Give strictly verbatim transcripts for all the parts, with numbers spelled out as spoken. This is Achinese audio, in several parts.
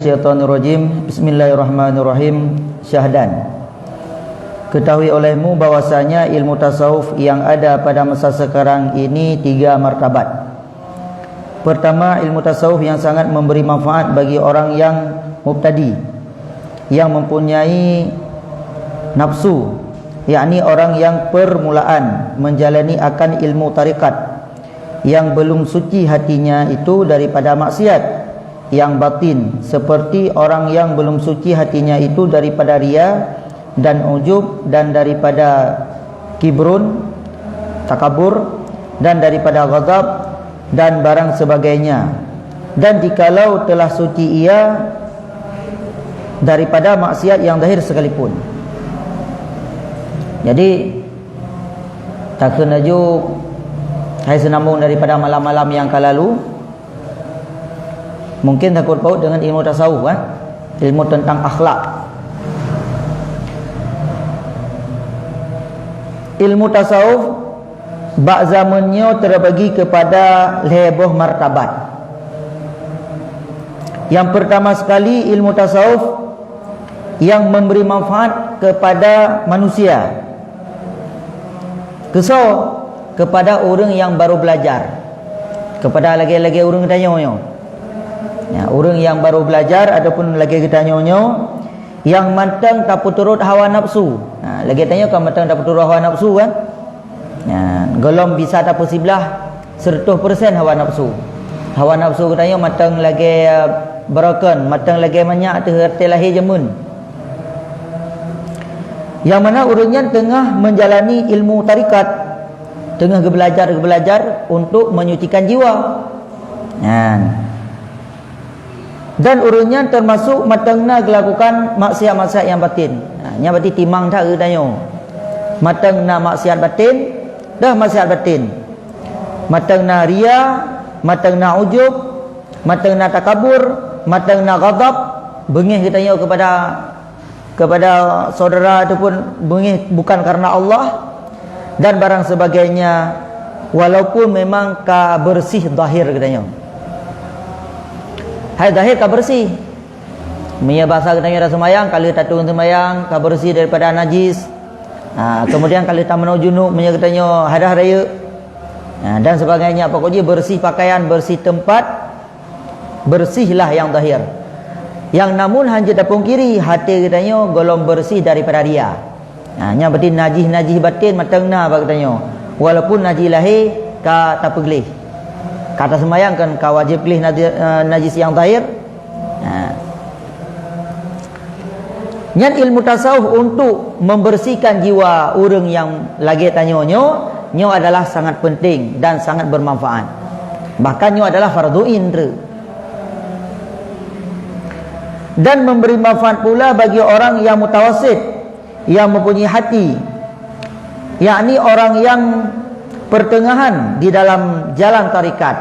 Syaitanirrajim. Bismillahirrahmanirrahim. Syahdan. Ketahui olehmu bahwasanya ilmu tasawuf yang ada pada masa sekarang ini tiga martabat. Pertama, ilmu tasawuf yang sangat memberi manfaat bagi orang yang mubtadi, yang mempunyai nafsu, yakni orang yang permulaan menjalani akan ilmu tarekat, yang belum suci hatinya itu daripada maksiat yang batin, seperti orang yang belum suci hatinya itu daripada ria dan ujub dan daripada kibrun, takabur, dan daripada ghadab dan barang sebagainya. Dan jikalau telah suci ia daripada maksiat yang zahir sekalipun. Jadi, takheun laju hai seunambong daripada malam-malam nyang ka lalu, mungkin takot paut dengan ilmu tasawuf, kan? Ilmu tentang akhlak. Ilmu tasawuf bak zaman nyoe terbagi kepada lhée boh martabat. Yang pertama sekali, ilmu tasawuf yang memberi manfaat kepada manusia. Keusoe? Kepada ureuëng nyang baru belajar. Kepada lagée-lagée ureuëng tanyoe nyoe. Ya, ureuëng nyang baru belajar ataupun lagée geutanyoe nyoe, nyang mantong tapeuturot hawa nafsu. Ha, lagée tanyoe kan mantong tapeuturot hawa nafsu, kan? Ya, gohlom bisa tapeusiblah seratus persen hawa nafsu. Hawa nafsu geutanyoe mantong lagée, eh, beurokon, mantong lagée manyak teuh reuté lahé jameun. Nyang mana ureuëng nyan teungoh menjalani ilmu tarekat, teungoh geubelajar-geubelajar untuk menyucikan jiwa. Nyan. Dan ureuëng nyan teumasuk mantong na geulakukan maksiat-maksiat nyang batin. Ha, nyan berarti timang that geutanyoe. Mantong na maksiat batin, dah maksiat batin. Mantong na ria, mantong na ujub, mantong na takabur, mantong na ghadab, beungéh geutanyoe kepada kepada saudara ataupun beungéh bukan karena Allah dan barang sebagainya, walaupun memang ka bersih zahir geutanyoe. Hai zahir ka bersih. Meunyoe basa geutanyoe dah seumayang, ka lheueh tatong seumayang, ka bersih daripada najis. Ha, kemudian ka lheueh tameunoe junub meunyoe geutanyoe hadah rayeuk. Ha, dan sebagainya, pokok jih bersih pakaian, bersih tempat, bersihlah nyang zahir. Nyang namun hana jeuet tapungkiri, até geutanyoe gohlom bersih daripada ria. Ha, nyan berarti najih-najih batin mantong na bak geutanyoe. Walaupun najih lahé ka tapeugléh. Ka taseumayang kan ka wajéb gléh najih, eh, najis nyang zahir. Ha. Nyan ilmu tasawuf untuk membersihkan jiwa ureuëng nyang lagée tanyoe nyoe, nyoe adalah sangat penting dan sangat bermanfaat. Bahkan nyoe adalah fardu ain treuk. Dan memberi manfaat pula bagi orang yang mutawasit, yang mempunyai hati, yakni orang yang pertengahan di dalam jalan tarekat,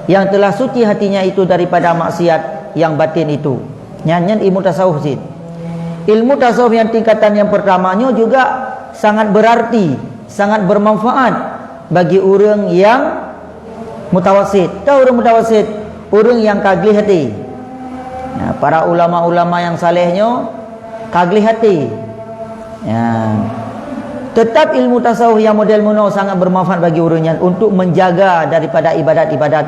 yang telah suci hatinya itu daripada maksiat yang batin itu. Nyan, nyan ilmu tasawuf cit. Ilmu tasawuf nyang tingkatan nyang pertama nyoe juga sangat berarti, sangat bermanfaat bagi ureuëng nyang mutawasit. Tahu ureuëng mutawasit? Ureuëng nyang ka gleh até. Nah, para ulama-ulama nyang saleh nyoe ka gleh até. Ya. Tetap ilmu tasawuf nyang model meunoe sangat bermanfaat bagi ureuëng nyan untuk menjaga daripada ibadat-ibadat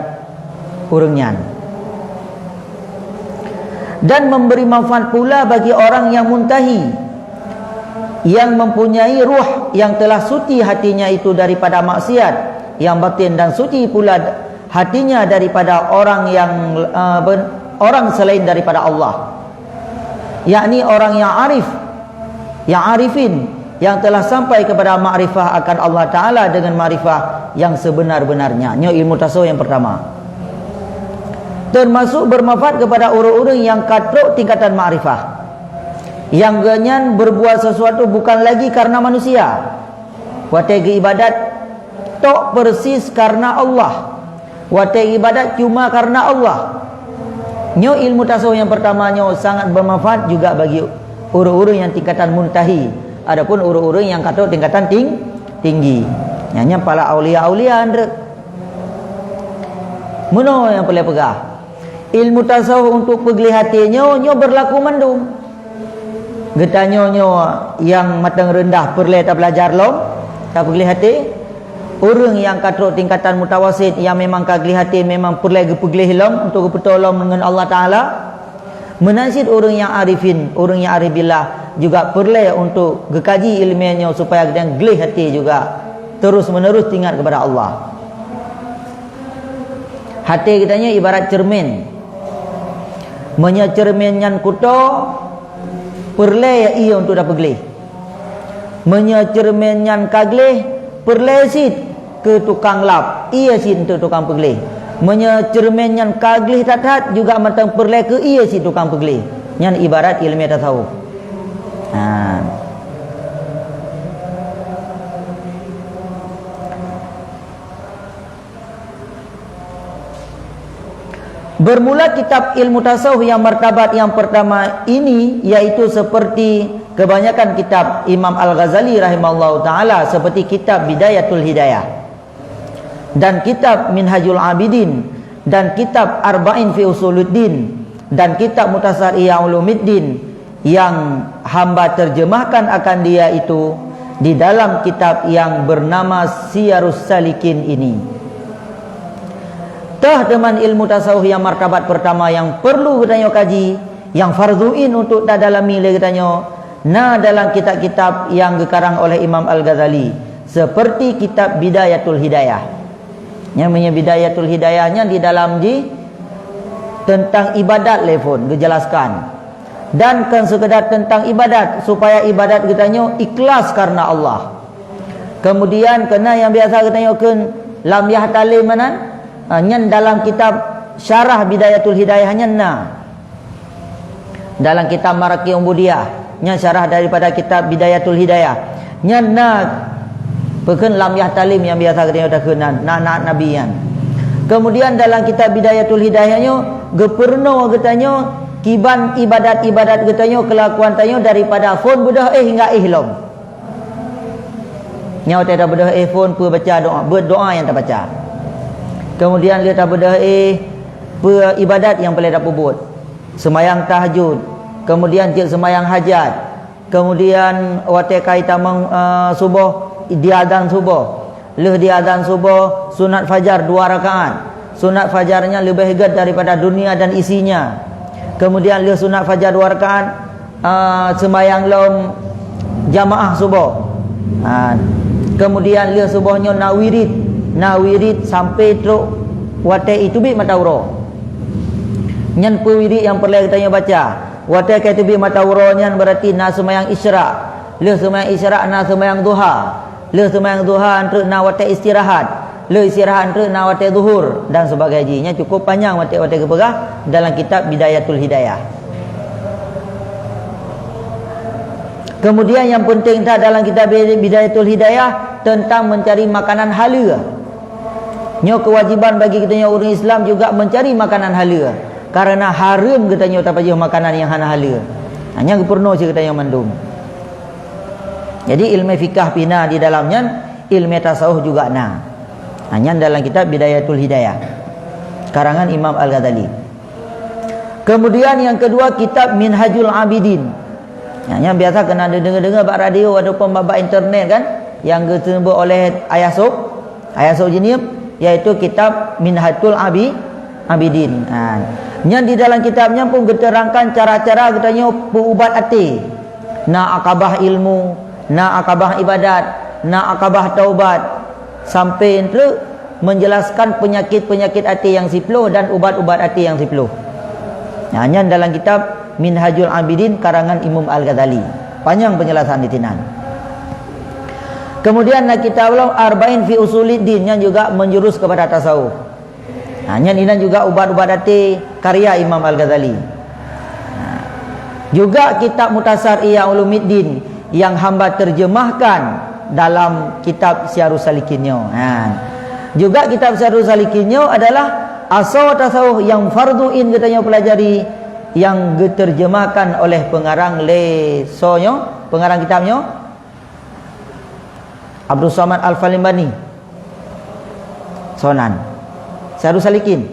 ureuëng nyan. Dan memberi manfaat pula bagi orang yang muntahi, yang mempunyai ruh yang telah suci hatinya itu daripada maksiat yang batin, dan suci pula hatinya daripada orang yang, eh, ben-, orang selain daripada Allah, yakni orang yang arif, yang arifin, yang telah sampai kepada makrifah akan Allah Taala dengan makrifah yang sebenar-benarnya. Nyoe ilmu tasawuf yang pertama. Termasuk bermanfaat kepada orang-orang yang ka trok tingkatan makrifah, yang geuhnyan berbuat sesuatu bukan lagi karena manusia. Watée geuibadat, tok persis karena Allah. Watée ibadat cuma karena Allah. Nyoe ilmu tasawuf nyang pertama nyoe sangat bermanfaat juga bagi ureuëng-ureuëng nyang tingkatan muntahi, adapun ureuëng-ureuëng nyang ka trok tingkatan ting-, tinggi. Nyan, nyan para aulia-aulia, ndreuk. Meunoe nyang peureulée peugah. Ilmu tasawuf untuk peugleh até nyoe, nyoe beurlaku mandum. Geutanyoe nyoe nyang mantong reundah peureulée tabeulajar lom, tapeugléh até. Ureuëng nyang ka trok tingkatan mutawasit nyang memang ka gléh até memang peureulée geupeugléh lom untuk geupeutolong ngon Allah Taala. Meunan cit ureuëng nyang arifin, ureuëng nyang arif billah juga peureulée untuk geukaji iéleumé nyoe supaya geutanyoe gléh até juga terus-menerus teuingat keupada Allah. Até geutanyoe ibarat ceureumen. Meunyoe ceureumen nyan kuto, peureulée ié untuk tapeugléh. Meunyoe ceureumen nyan ka gléh, peureulée cit keu tukang lap, ié cit untuk tukang peugléh. Meunyoe ceureumen nyan ka gléh that-that, juga mantong peureulée keu ié cit tukang peugléh. Nyan ibarat iéleumé tasawuf. Ha. Bermula kitab ilmu tasawuf yang martabat yang pertama ini, yaitu seperti kebanyakan kitab Imam Al-Ghazali rahimahullahu taala, seperti kitab Bidayatul Hidayah dan kitab Minhajul Abidin dan kitab Arba'in fi Usuluddin dan kitab Mukhtasar Ihya Ulumuddin, yang hamba terjemahkan akan dia itu di dalam kitab yang bernama Siyarus Salikin ini. Teuh teuma ilmu tasawuf yang martabat pertama yang perlu geutanyoe kaji, yang fardhu ain untuk tadalami lé geutanyoe, na dalam kitab-kitab yang geukarang oleh Imam Al-Ghazali, seperti kitab Bidayatul Hidayah. Nyang meunyoe Bidayatul Hidayah nyan di dalam jih teuntang ibadat lé phon geujelaskan. Dan kon seukeudar teuntang ibadat, supaya ibadat geutanyoe ikhlas karena Allah. Kemudian keu na nyang biasa geutanyoe kheun lam yahtalim meunan, ha, nyan dalam kitab Syarah Bidayatul Hidayah nyan na. Dalam kitab Maraqi Ubudiyah, nyan syarah daripada kitab Bidayatul Hidayah. Nyan na peukheun lam yahtalim nyang biasa geutanyoe takheun nan, na, na, Nabi nyan. Kemudian dalam kitab Bidayatul Hidayah nyoe geupeurunoe geutanyoe kiban ibadat-ibadat geutanyoe, keulakuan tanyoe daripada phon beudôh éh hingga éh lom. Nyoe watée tabeudôh éh phon peue baca doa, buet doa nyang tabaca. Kemudian lheueh tabeudôh éh peue ibadat nyang peureulée tapeubuet. Seumayang tahajud, kemudian cit seumayang hajat, kemudian watée ka itamong, eh, suboh, diazan suboh. Lheueh diazan suboh, sunat fajar dua rakaat. Sunat fajar nyan leubeh gét daripada dunia dan isinya. Kemudian lheueh sunat fajar dua rakaat, ah, seumayang lom jamaah suboh. Ha, kemudian lheueh suboh nyoe na wirid, na wirid sampai trok watée iteubiet mata uroe. Nyan peue wirid nyang peureulée geutanyoe baca. Watée ka iteubiet mata uroe nyan berarti na seumayang isyraq. Lheueh seumayang isyraq na seumayang duha. Lheueh seumayang duha treuk na watée istirahat. Lheueh istirahat treuk na watée zuhur dan sebagainya. Nyan cukup panyang watée-watée geupeugah dalam kitab Bidayatul Hidayah. Kemudian nyang peunteng that dalam kitab Bidayatul Hidayah teuntang meuncari makanan haleue. Nyoe keuwajéban bagi geutanyoe ureuëng Islam juga meuncari makanan haleue. Karena hareuem geutanyoe tapajoh makanan nyang hana haleue. Ha, nyan geupeurunoe cit geutanyoe mandum. Jadi iéleumé fikah pih na di dalam nyan, iéleumé tasawuf juga na. Ha, nyan dalam kitab Bidayatul Hidayah, karangan Imam Al-Ghazali. Kemudian nyang keudua kitab Minhajul Abidin. Nyan, nyang biasa keunan deungoe-deungoe bak radio ataupun bak, bak internet kan, nyang geuseumeubeuet oleh Ayah Sop, Ayah Sop Jeunieb, yaitu kitab Minhajul Abi-, Abidin. Ha. Nyan di dalam kitab nyan pun geuteurangkan cara-cara geutanyoe peuubat até. Na akabah ilmu, na akabah ibadat, na akabah taubat, sampai treuk menjelaskan penyakit-penyakit até nyang siploh dan ubat-ubat até nyang siploh. Nah, nyan dalam kitab Minhajul Abidin karangan Imam Al-Ghazali. Panyang penjelasan di sinan. Kemudian na kitab lom Arba'in fi Usuluddin, nyan juga menjurus kepada tasawuf. Ha, nyan inan juga ubat-ubat até karya Imam Al-Ghazali. Ha, juga kitab Mukhtasar Ihya Ulumuddin yang hamba terjemahkan dalam kitab Siyarus Salikin nyoe. Ha. Juga kitab Siyarus Salikin nyoe adalah asoe tasawuf yang fardhu ain geutanyoe pelajari yang geuterjemahkan oleh pengarang lé soe nyoe, pengarang kitab nyoe Abdul Somad Al-Palimbani. Soe nan? Siyarus Salikin.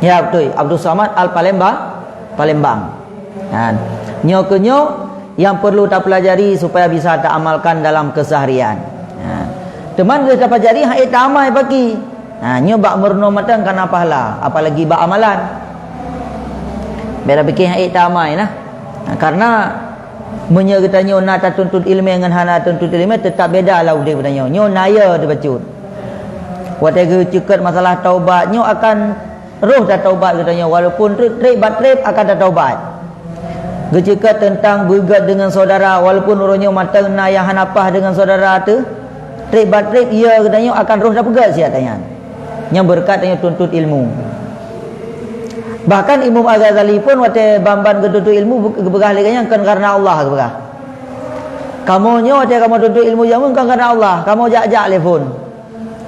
Ya, beutôi. Abdul Samad Al-Palembang, Palembang. Kan. Nyoe keuh nyoe nyang perlu tapelajari supaya bisa taamalkan dalam keseharian. Ha. Teuma lheueh tapelajari, han ék taamai paki. Ha, nyoe bak meurunoe mantong kana pahala, apalagi bak amalan. Beda pikir han ék taamai nah. Ha, karena meunyoe geutanyoe na tatuntut ileumé ngon hana tatuntut ileumé, teutap beda lah udeb geutanyoe. Nyoe na ya teubacut. Watée geuceukeut masalah taubat, nyoe akan roh tataubat geutanyoe, walaupun treb, treb bak treb akan tataubat. Geuceukeut teuntang beugét deungon syedara, walaupun uroe nyoe mantong na nyang hana paih deungon syedara teuh, treb bak treb, ya geutanyoe akan roh tapeugét siat nyan. Nyan beureukat tanyoe tuntut ilmu. Bahkan Imam Al-Ghazali pun watée ban-ban geutuntut ilmu geupeugah lé geuhnyan kon kareuna Allah geupeugah. Kamoe nyoe watée kamoe tuntut ilmu jameun kon kareuna Allah, kamoe jak-jak lé phon.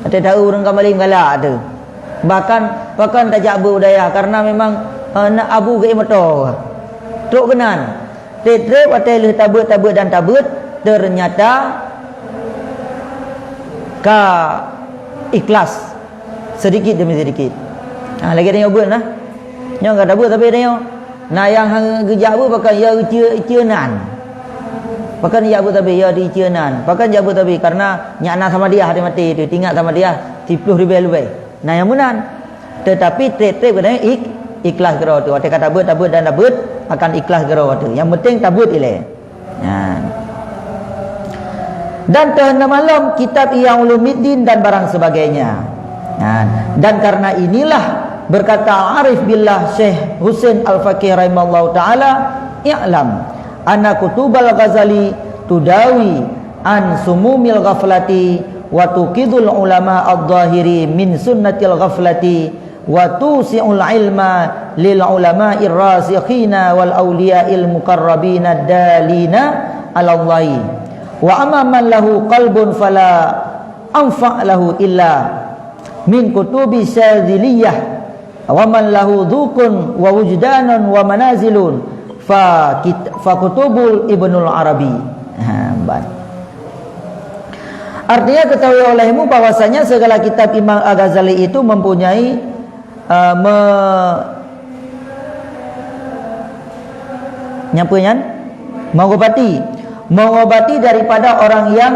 Watée taeu ureuëng ka malem galak teuh. Bahkan pakon tajak beuet u dayah kareuna memang, eh, na abu geuék moto. Trok keunan. Treb-treb watée lheueh tabeuet, tabeuet dan tabeuet, ternyata ka ikhlas sedikit demi sedikit. Ha, lagée tanyoe beuet nah. Nyoe ka tabeuet tapi tanyoe na nyang han geujak beuet pakon ya geucue-cue nan. Pakon jak beuet tapi ya dicue nan. Pakon jak beuet tapi karena nyak na samadiah di maté tu, tingat samadiah siplôh ribée leubeh. Na nyang meunan. Tetapi treb-treb keunan ik-, ikhlas keudroe tu. Watée ka tabeuet, tabeuet dan tabeuet akan ikhlas keudroe tu. Nyang penting tabeuet ilée. Nyan. Dan keuheuneuk malom kitab Ihya Ulumuddin dan barang sebagainya. Nyan. Dan karena inilah berkata Arif Billah Syekh Husain Al-Faqih rahimahullahu taala, "I'lam anna kutubal Ghazali tudawi an sumumil ghaflati wa tuqidul ulama adh-dhahiri min sunnatil ghaflati wa tusi'ul ilma lil ulama'ir rasikhina wal auliya'il muqarrabina dalina 'alallahi. Wa amma man lahu qalbun fala anfa' lahu illa min kutubi syadziliyah, wa man lahu dzukun wa wujdanun wa manazilun fa kit-, fa kutubul Ibnul Arabi." Ha, ban. Artinya, ketahui olehmu bahwasanya segala kitab Imam Al-Ghazali itu mempunyai, eh, me-, nyapa nyan? Mengobati. Mengobati daripada orang yang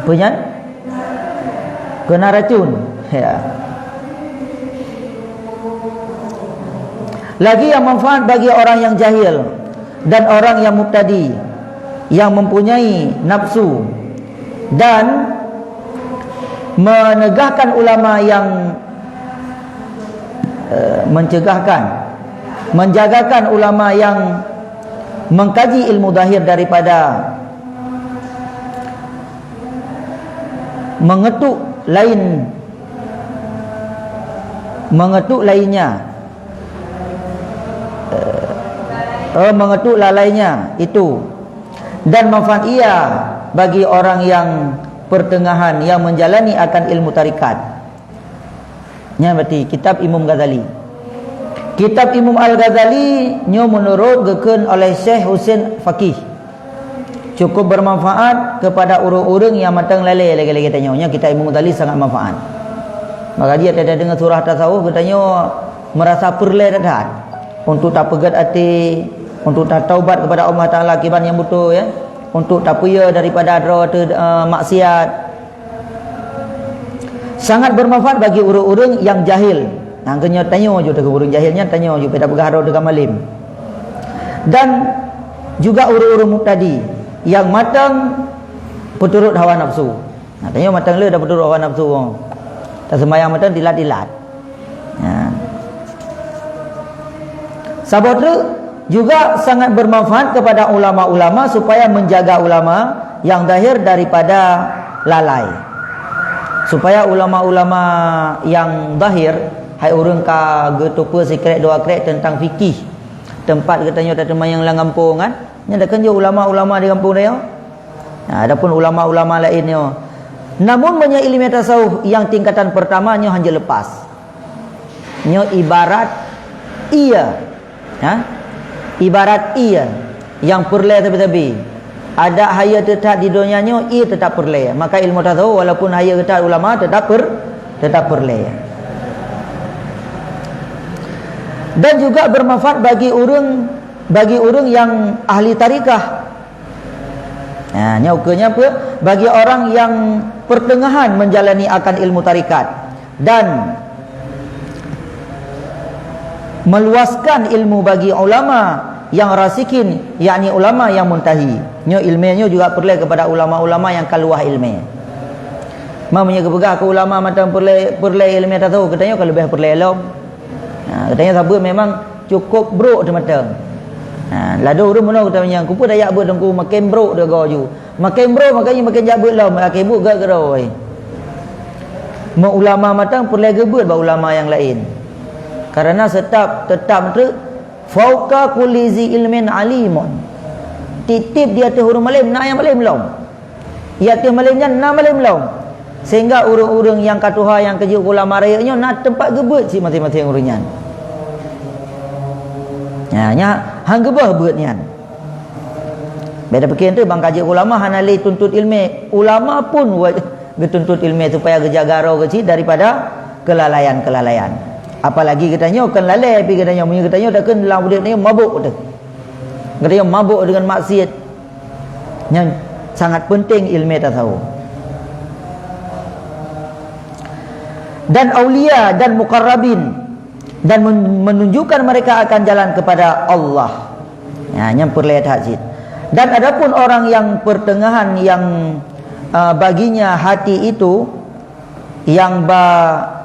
Apa nyan? Kena racun. Ya. Lagi yang manfaat bagi orang yang jahil dan orang yang mubtadi yang mempunyai nafsu dan menegahkan ulama yang, eh, mencegahkan, menjagakan ulama yang mengkaji ilmu zahir daripada mengetuk lain, mengetuk lainnya, eh, eh, mengetuk lalainya itu, dan manfaat ia bagi orang yang pertengahan yang menjalani akan ilmu tarikat. Nyan berarti kitab Imam Ghazali. Kitab Imam Al-Ghazali nyoe meunurot geukheun oleh Syekh Husain Faqih cukup bermanfaat kepada ureuëng-ureuëng nyang mantong lalée lagée-lagée tanyoe. Nyoe kitab Imam Ghazali sangat manfaat. Maka dia tada deungon surah tasawuf geutanyoe merasa peureulée that-that untuk tapeugét até, untuk tataubat kepada Allah Taala kiban nyang beutôi, ya, untuk tapeuyeu daripada droe teu, eh, maksiat. Sangat bermanfaat bagi ureuëng-ureuëng yang jahil. Nah, keu nyoe tanyoe ju teuh ureuëng jahil nyan tanyoe ju pih tapeugah droe teu ka malem. Dan juga ureuëng-ureuëng mubtadi yang mantong peuturot hawa nafsu. Nah, tanyoe mantong le tapeuturot hawa nafsu. Taseumayang mantong dilat-dilat. Nah. Saboh treuk juga sangat bermanfaat kepada ulama-ulama supaya menjaga ulama yang zahir daripada lalai. Supaya ulama-ulama yang zahir, hai ureuëng ka geuteupeue sikrek dua krek tentang fikih, tempat geutanyoe tateumayang lam gampông kan, nyan takheun jeuet ulama-ulama di gampông tanyoe. Nah, adapun ulama-ulama laén nyoe, namun meunyoe ileumèe tasawuf nyang tingkatan pertama nyoe hanjeuet lepas. Nyoe ibarat ie. Ha? Ibarat ie. Nyang peureulée sabe-sabe. Adak hayeue teutat di donya nyoe, ie teutab peureulée. Maka ilmu tasawuf walaupun hayeue teutat ulama teutab per-, teutab peureulée. Dan juga bermanfaat bagi ureuëng, bagi ureuëng yang ahli tarikah. Nah, nyoe ukeue nyan peue? Bagi orang yang pertengahan menjalani akan ilmu tarikat dan meluaskan ilmu bagi ulama yang rasikin, yakni ulama yang muntahi. Nyoe ilmu nyoe juga peureulée kepada ulama-ulama yang ka luwah ilmu. Ma meunyoe geupeugah keu ulama mantong peureulée, peureulée ilmu tasawuf, geutanyoe ka leubeh peureulée lom. Ha, geutanyoe sabe memang cukup brok teuh mantong. Ha, ladôm ureuëng bunoe geutanyoe nyang kupeue daya beuet teungku makin brok teuh goe ju. Makin brok, makin, makin jak beuet lom, makin beuet gak keudroe. Meu ulama mantong peureulée geubeuet bak ulama nyang laén. Karena tetap, tetap treuk fauqa kulli zi ilmin alimun. Tiep-tiep di ateueh ureuëng malém na nyang malém lom. Di ateueh malém nyan na malém lom. Sehingga ureuëng-ureuëng nyang ka tuha nyang keujeuet ulama rayeuk nyoe na teumpat geubeuet cit maséng-maséng ureuëng nyan. Nya, nya han geubeuet beuet nyan. Beda pikir tu bang ka jeuet ulama hana lé tuntut ilmu. Ulama pun wa-, geutuntut ilmu supaya geujaga roh geucit daripada kelalaian-kelalaian. Apalagi geutanyoe kan lalai pi geutanyoe, meunyoe geutanyoe dah kan lam udép tanyoe mabuk tu. Geutanyoe mabuk dengan maksiat. Nyan sangat penting ilmu tasawuf. Dan aulia dan muqarrabin dan men-, menunjukkan mereka akan jalan kepada Allah. Ya, nyang peureulée that cit. Dan adapun orang yang pertengahan yang, uh, baginya hati itu yang ba-,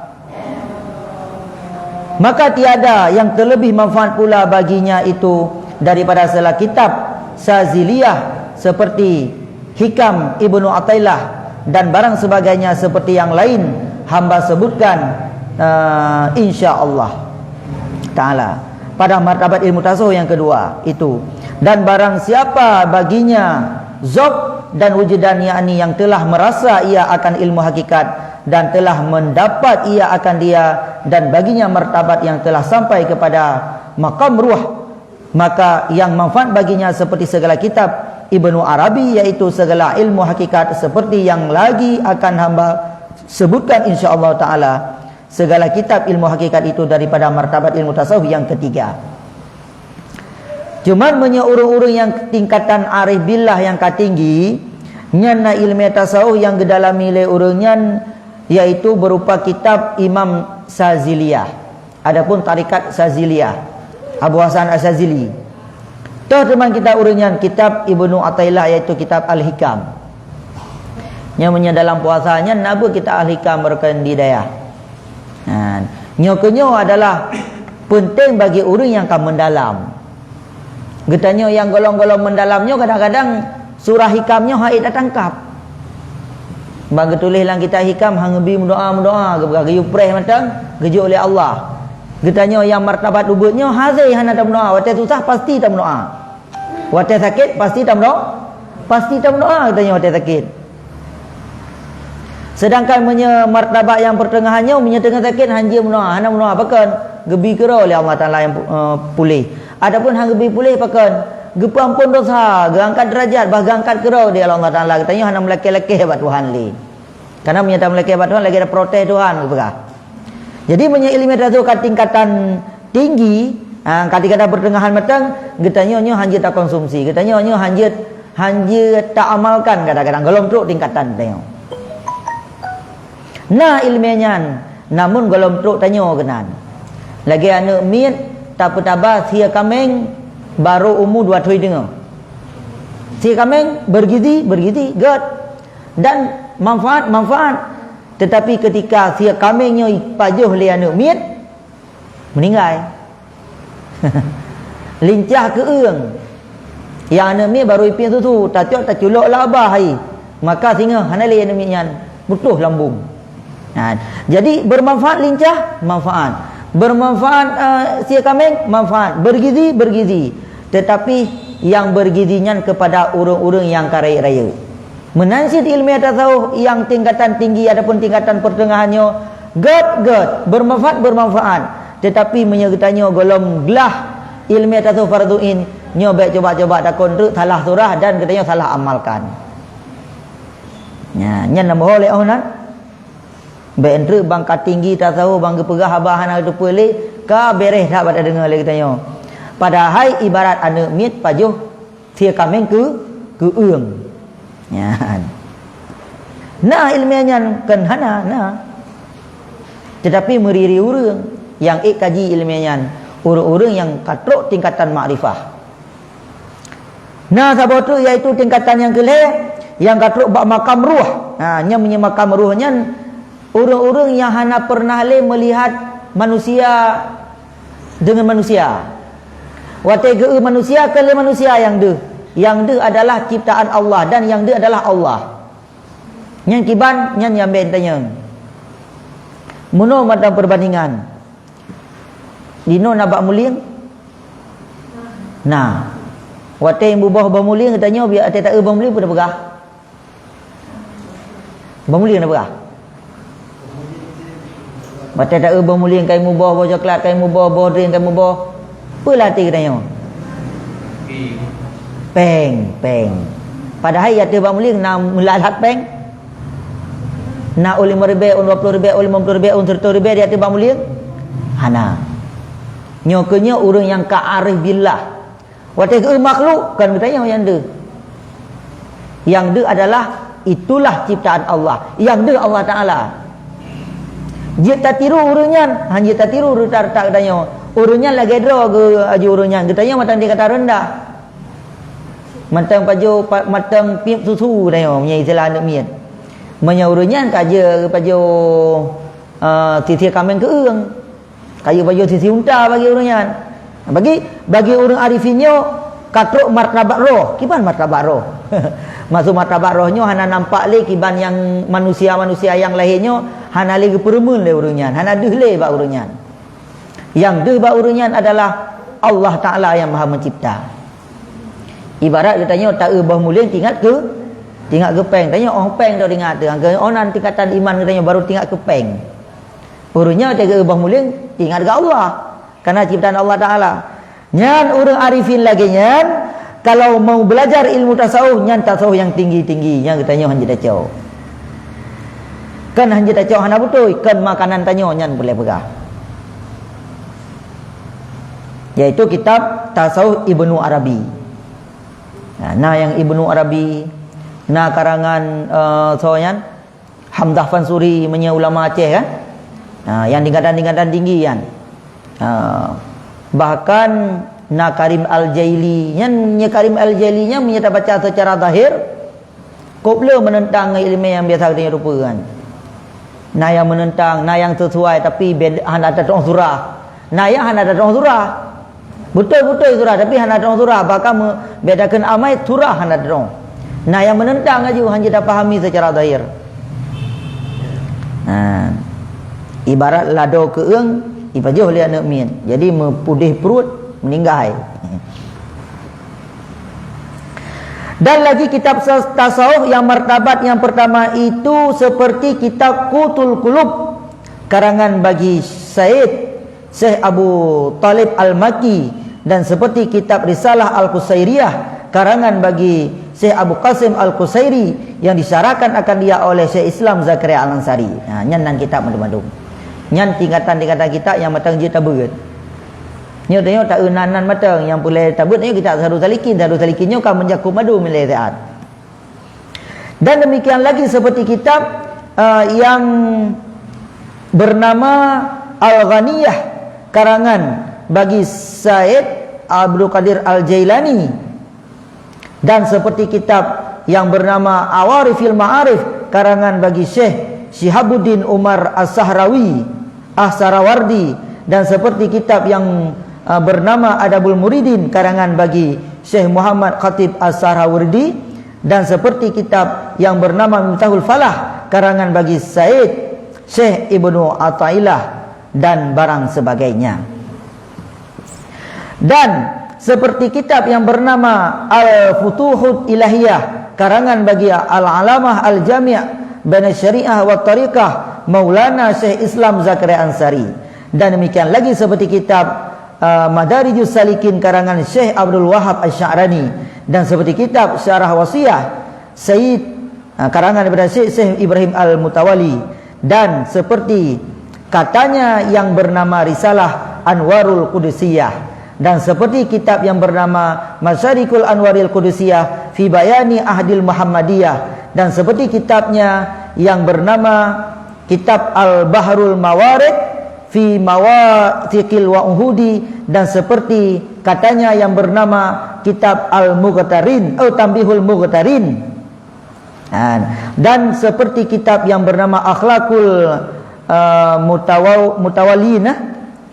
maka tiada yang terlebih manfaat pula baginya itu daripada segala kitab Saziliyah seperti Hikam Ibnu Athaillah dan barang sebagainya seperti yang lain hamba sebutkan, uh, insya Allah Ta'ala pada martabat ilmu tasawuf yang kedua itu. Dan barang siapa baginya zauq dan wujudan, yakni yang telah merasa ia akan ilmu hakikat dan telah mendapat ia akan dia dan baginya martabat yang telah sampai kepada maqam ruh, maka yang manfaat baginya seperti segala kitab Ibnu Arabi, yaitu segala ilmu hakikat seperti yang lagi akan hamba sebutkan insya Allah Ta'ala. Segala kitab ilmu hakikat itu daripada martabat ilmu tasawuf yang ketiga. Cuman meunyoe ureuëng-ureuëng nyang tingkatan arif billah nyang ka tinggi, nyan na ilmu tasawuf nyang geudalami lé ureuëng nyan, yaitu berupa kitab Imam Saziliyah. Adapun tarekat Saziliyah, Abu Hasan As-Sazili. Toh teuma kitab ureuëng nyan kitab Ibnu Athaillah, yaitu kitab Al-Hikam. Nyoe meunyoe dalam puasa nyan na beuh kitab Al-Hikam Barkandi Dayah. Nah, nyoe keunyoe adalah penting bagi ureuëng nyang ka mendalam. Geutanyoe nyang golom-golom mendalam nyoe kadang-kadang surah Hikam nyoe hana tatangkap. Bang geutuléh lam kitab Hikam hana geubi meudoa-meudoa, geupeugah geuyue preh mantong geujok lé Allah. Geutanyoe nyang martabat ubit nyoe hase hana tameudoa, watée susah pasti tameudoa. Watée sakét pasti tameudoa, pasti tameudoa geutanyoe watée sakét. Sedangkan meunyoe martabat nyang pertengahan nyoe, meunyoe teungoh sakét hanjeuet meudoa, hana meudoa pakon, geubi keudroe lé Allah Taala nyang pu-, eh, puléh. Adapun hana geubi puléh pakon, geupeuampon dosa, geuangkat deurajat, bah geuangkat keudroe lé Allah Taala. Geutanyoe hana meulakée-lakée bak Tuhan lé. Karena meunyoe tameulakée bak Tuhan lagée taprotes Tuhan geupeugah. Jadi meunyoe ilmu tasawuf ka tingkatan tinggi, ha, ka tingkatan pertengahan mantong, geutanyoe nyoe hanjeuet takonsumsi, geutanyoe nyoe hanjeuet, hanjeuet taamalkan kadang-kadang golom trok tingkatan tanyoe. Na ilmu nyan, namun golom trok tanyoe keunan. Lagée aneuëk miet tapeutaba sie kaméng barô umu dua thôn deungoe. Sie kaméng bergizi, bergizi, gét. Dan manfaat, manfaat. Tetapi ketika sie kaméng nyoe ipajoh lé aneuëk miet, meuninggai. Lincah keueung. Nyang aneuëk miet barô ipiep susu, tacok taculok laba hai. Maka singoh hana lé aneuëk miet nyan, putôh lambung. Nah, jadi bermanfaat lincah, manfaat. Bermanfaat, eh, sie kaméng, manfaat. Bergizi, bergizi. Tetapi yang bergizi nyan kepada ureuëng-ureuëng nyang ka rayeuk-rayeuk. Meunan cit ilmu tasawuf nyang tingkatan tinggi ataupun tingkatan pertengahan nyoe gét-gét, bermanfaat-bermanfaat. Tetapi meunyoe geutanyoe golom glah ilmu tasawuf fardhu ain, Nyoe bék cuba-cuba takot treuk salah surah dan geutanyoe salah amalkan. Nya, nyan na boh lé 'oh nan. Bék treuk bang ka tinggi tasawuf, bang geupeugah haba hana geuteupeue lé, ka béréh that bak tadeungoe lé geutanyoe. Padahai ibarat aneuk miet pajoh sie kaméng keu, keu ueng. Nyan. Na iéleumé nyan kon hana, na. Teutapi meuri-ri ureuëng nyang ék kaji iéleumé nyan, ureuëng-ureuëng nyang ka trok tingkatan makrifah. Na saboh treuk, yaitu tingkatan nyang keu lhée, nyang ka trok bak makam ruh. Ha, nyan meunyoe makam ruh nyan, ureuëng-ureuëng nyang hana pernah lé meulihat manusia deungon manusia. Watée geu-eu manusia, kon lé manusia nyang deuh. Nyang deuh adalah ciptaan Allah dan nyang deuh adalah Allah. Nyan kiban, nyan nyang bék tanyong. Meunoe mantong peubandingan. Dinoe na bak mulieng? Na. Watée muboh boh mulieng, geutanyoe biar watée ta-eu boh mulieng peue tapeugah? Boh mulieng tapeugah? Watée ta-eu boh mulieng, kai muboh boh coklat, kai muboh boh drink, kai muboh. Peue lam até geutanyoe? Péng, péng. Padahai ateueh bak mulieng na meulat-lat péng. Na u limong ribée, u dua ploh ribée, u limong ploh ribée, u siratoh ribée di ateueh bak mulieng? Hana. Nyoe keuh nyoe ureuëng nyang ka arif billah. Watée geu makhluk, kon geutanyoe nyang deuh. Nyang deuh adalah, itulah ciptaan Allah. Nyang deuh Allah Taala. Jeuet tatiru ureuëng nyan, hana jeuet tatiru reuta-reuta geutanyoe. Ureuëng nyan lagée droe geu aju ureuëng nyan. Geutanyoe mantong di kata reundah. Mantong pajoh, pa-, mantong piep susu geutanyoe, meunyoe istilah aneuk miet. Meunyoe ureuëng nyan ka jeuet pajoh, eh, sie-sie kaméng keu ueng. Ka jeuet pajoh sie-sie unta bagi ureuëng nyan. Bagi, bagi ureuëng arifin nyoe, ka trok martabat roh. Kiban martabat roh? Maksud martabat roh nyoe hana nampak lé kiban nyang manusia-manusia nyang lahé nyoe, hana lé geupeureumeun lé ureuëng nyan, hana deuh lé bak ureuëng nyan. Nyang deuh bak ureuëng nyan adalah Allah Taala nyang Maha Mencipta. Ibarat geutanyoe ta-eu boh mulieng tingat keu, tingat keu péng. Tanyoe 'oh péng teuh tingat teuh. 'Oh nan tingkatan iman geutanyoe baru tingat keu péng. Ureuëng nyan watée geu boh mulieng, tingat keu Allah. Kareuna ciptaan Allah Taala. Nyan ureuëng arifin lagée nyan, kalau mau belajar ilmu tasawuf, nyan tasawuf nyang tinggi-tinggi, nyang geutanyoe hana jeuet tacok. Kon hana jeuet tacok hana beutôi, kon makanan tanyoe nyan boleh peugah. Yaitu kitab Tasawuf Ibnu Arabi. Nah, na nyang Ibnu Arabi, na karangan, eh, soe nyan? Hamzah Fansuri, meunyoe ulama Aceh kan? Ha, nyang tingkatan-tingkatan tinggi nyan. Ha, bahkan na Karim Al-Jaili. Nyan, nyan Karim Al-Jaili nyan meunyoe tabaca secara zahir, kop le meunentang ngon iéleumé nyang biasa geutanyoe teupeue kan. Na nyang meunentang, na nyang sesuai tapi bed-, hana teutueng surah. Na nyang hana teutueng surah. Beutôi-beutôi surah, tapi hana teutueng surah. Bahkan me-, bék takheun amai surah hana teutueng. Na nyang meunentang laju, hana tapahami secara zahir. Ha. Ibarat lado keueung, ipajoh lé aneuk miet. Jadi meupudeh pruet, meuninggai. Dan lagi kitab sas-, tasawuf yang martabat yang pertama itu seperti kitab Qutul Qulub karangan bagi Said Syekh Abu Talib Al-Makki dan seperti kitab Risalah Al-Qusairiyah karangan bagi Syekh Abu Qasim Al-Qusairi yang disyarahkan akan dia oleh Syekh Islam Zakaria Al-Ansari. Ha, nyan nan kitab mandum-mandum. Nyan tingkatan-tingkatan kitab nyang mantong jeuet tabeuet. Nyoe tanyoe ta-eu nan-nan mantong nyang peureulée tabeuet nyoe kitab Sairus Salikin. Sairus Salikin nyoe ka meujakub mandum ilée siat. Dan demikian lagi seperti kitab, eh, yang bernama Al-Ghaniyah karangan bagi Said Abdul Qadir Al-Jailani. Dan seperti kitab yang bernama Awarifil Ma'arif karangan bagi Syekh Syihabuddin Umar As-Sahrawi, As-Sahrawardi, dan seperti kitab yang, eh, bernama Adabul Muridin karangan bagi Syekh Muhammad Khatib As-Sahrawardi, dan seperti kitab yang bernama Miftahul Falah karangan bagi Said Syekh Ibnu Athaillah, dan barang sebagainya. Dan seperti kitab yang bernama Al-Futuhul Ilahiyah karangan bagi Al-Alamah Al-Jami' Baina Syariah wa Tariqah Maulana Syekh Islam Zakaria Ansari. Dan demikian lagi seperti kitab uh, Madarijus Salikin karangan Syekh Abdul Wahab Asy-Sya'rani, dan seperti kitab Syarah Wasiyah Sayyid, uh, karangan daripada Syekh, Syekh Ibrahim Al-Mutawali, dan seperti katanya yang bernama Risalah Anwarul Qudusiyah, dan seperti kitab yang bernama Masyarikul Anwaril Qudusiyah fi Bayani Ahdil Muhammadiyah, dan seperti kitabnya yang bernama Kitab Al-Bahrul Mawarid fi Mawathiqil Wa'uhudi, dan seperti katanya yang bernama Kitab Al-Mughtarin, oh, Tanbihul Mughtarin. Ha, dan seperti kitab yang bernama Akhlaqul, uh, Mutawa-, Mutawallinah,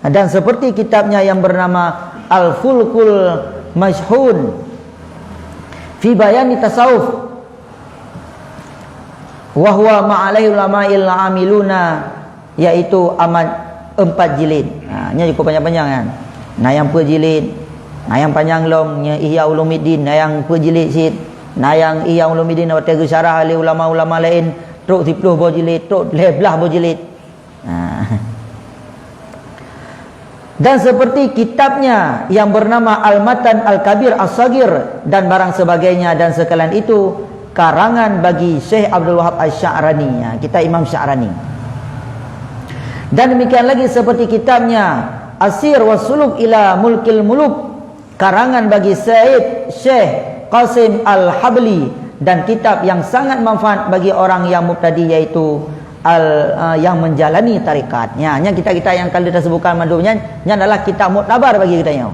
dan seperti kitabnya yang bernama Al-Fulkul Mashhun fi Bayani Tasawuf, wa huwa ma alaihi ulama'il amiluna, yaitu amat empat jilid. Ha, nyan cukup panjang-panjang kan. Na nyang peuet jilid, na nyang panyang lom, nyan Ihya Ulumuddin, na nyang peuet jilid cit, na nyang Ihya Ulumuddin watèe geusyarah lé ulama-ulama laén, trok siplôh boh jilid, trok lhèe blah boh jilid. Ha. Dan seperti kitabnya yang bernama Al-Matan Al-Kabir As-Saghir dan barang sebagainya, dan sekalian itu karangan bagi Syekh Abdul Wahab Asy-Sya'rani, ya, kitab Imam Sya'rani. Dan demikian lagi seperti kitabnya As-Sir was Suluk ila Mulkil Muluk, karangan bagi Said Syekh Qasim Al-Habli, dan kitab yang sangat manfaat bagi orang yang mubtadi, yaitu al-, eh, yang menjalani tarekat. Ya, nyan kitab-kitab nyang ka lheueh tasebutkan mandum nyan, nyan adalah kitab muktabar bagi geutanyoe.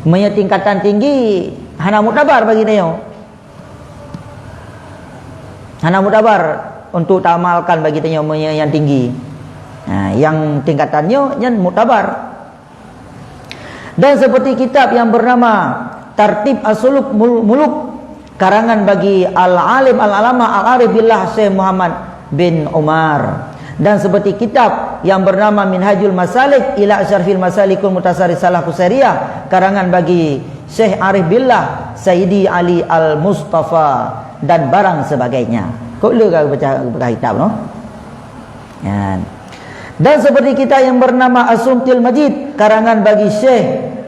Meunyoe tingkatan tinggi, hana muktabar bagi geutanyoe. Hana muktabar untuk taamalkan bagi geutanyoe meunyoe nyang tinggi. Ha, nyang tingkatan nyoe nyan muktabar. Dan seperti kitab yang bernama Tartib As-Suluk Mul-, Muluk, karangan bagi Al-Alim Al-Alama Al-Arif Billah Syekh Muhammad bin Umar. Dan seperti kitab yang bernama Minhajul Masalik ila Asyrafil Masalikul Mutasar Risalah Qusairiyah, karangan bagi Syekh Arif Billah Sayyidi Ali Al-Mustafa, dan barang sebagainya. Kok le ka baca, baca kitab tu? Nyan. Dan seperti kitab yang bernama As-Sumtil Majid, karangan bagi Syekh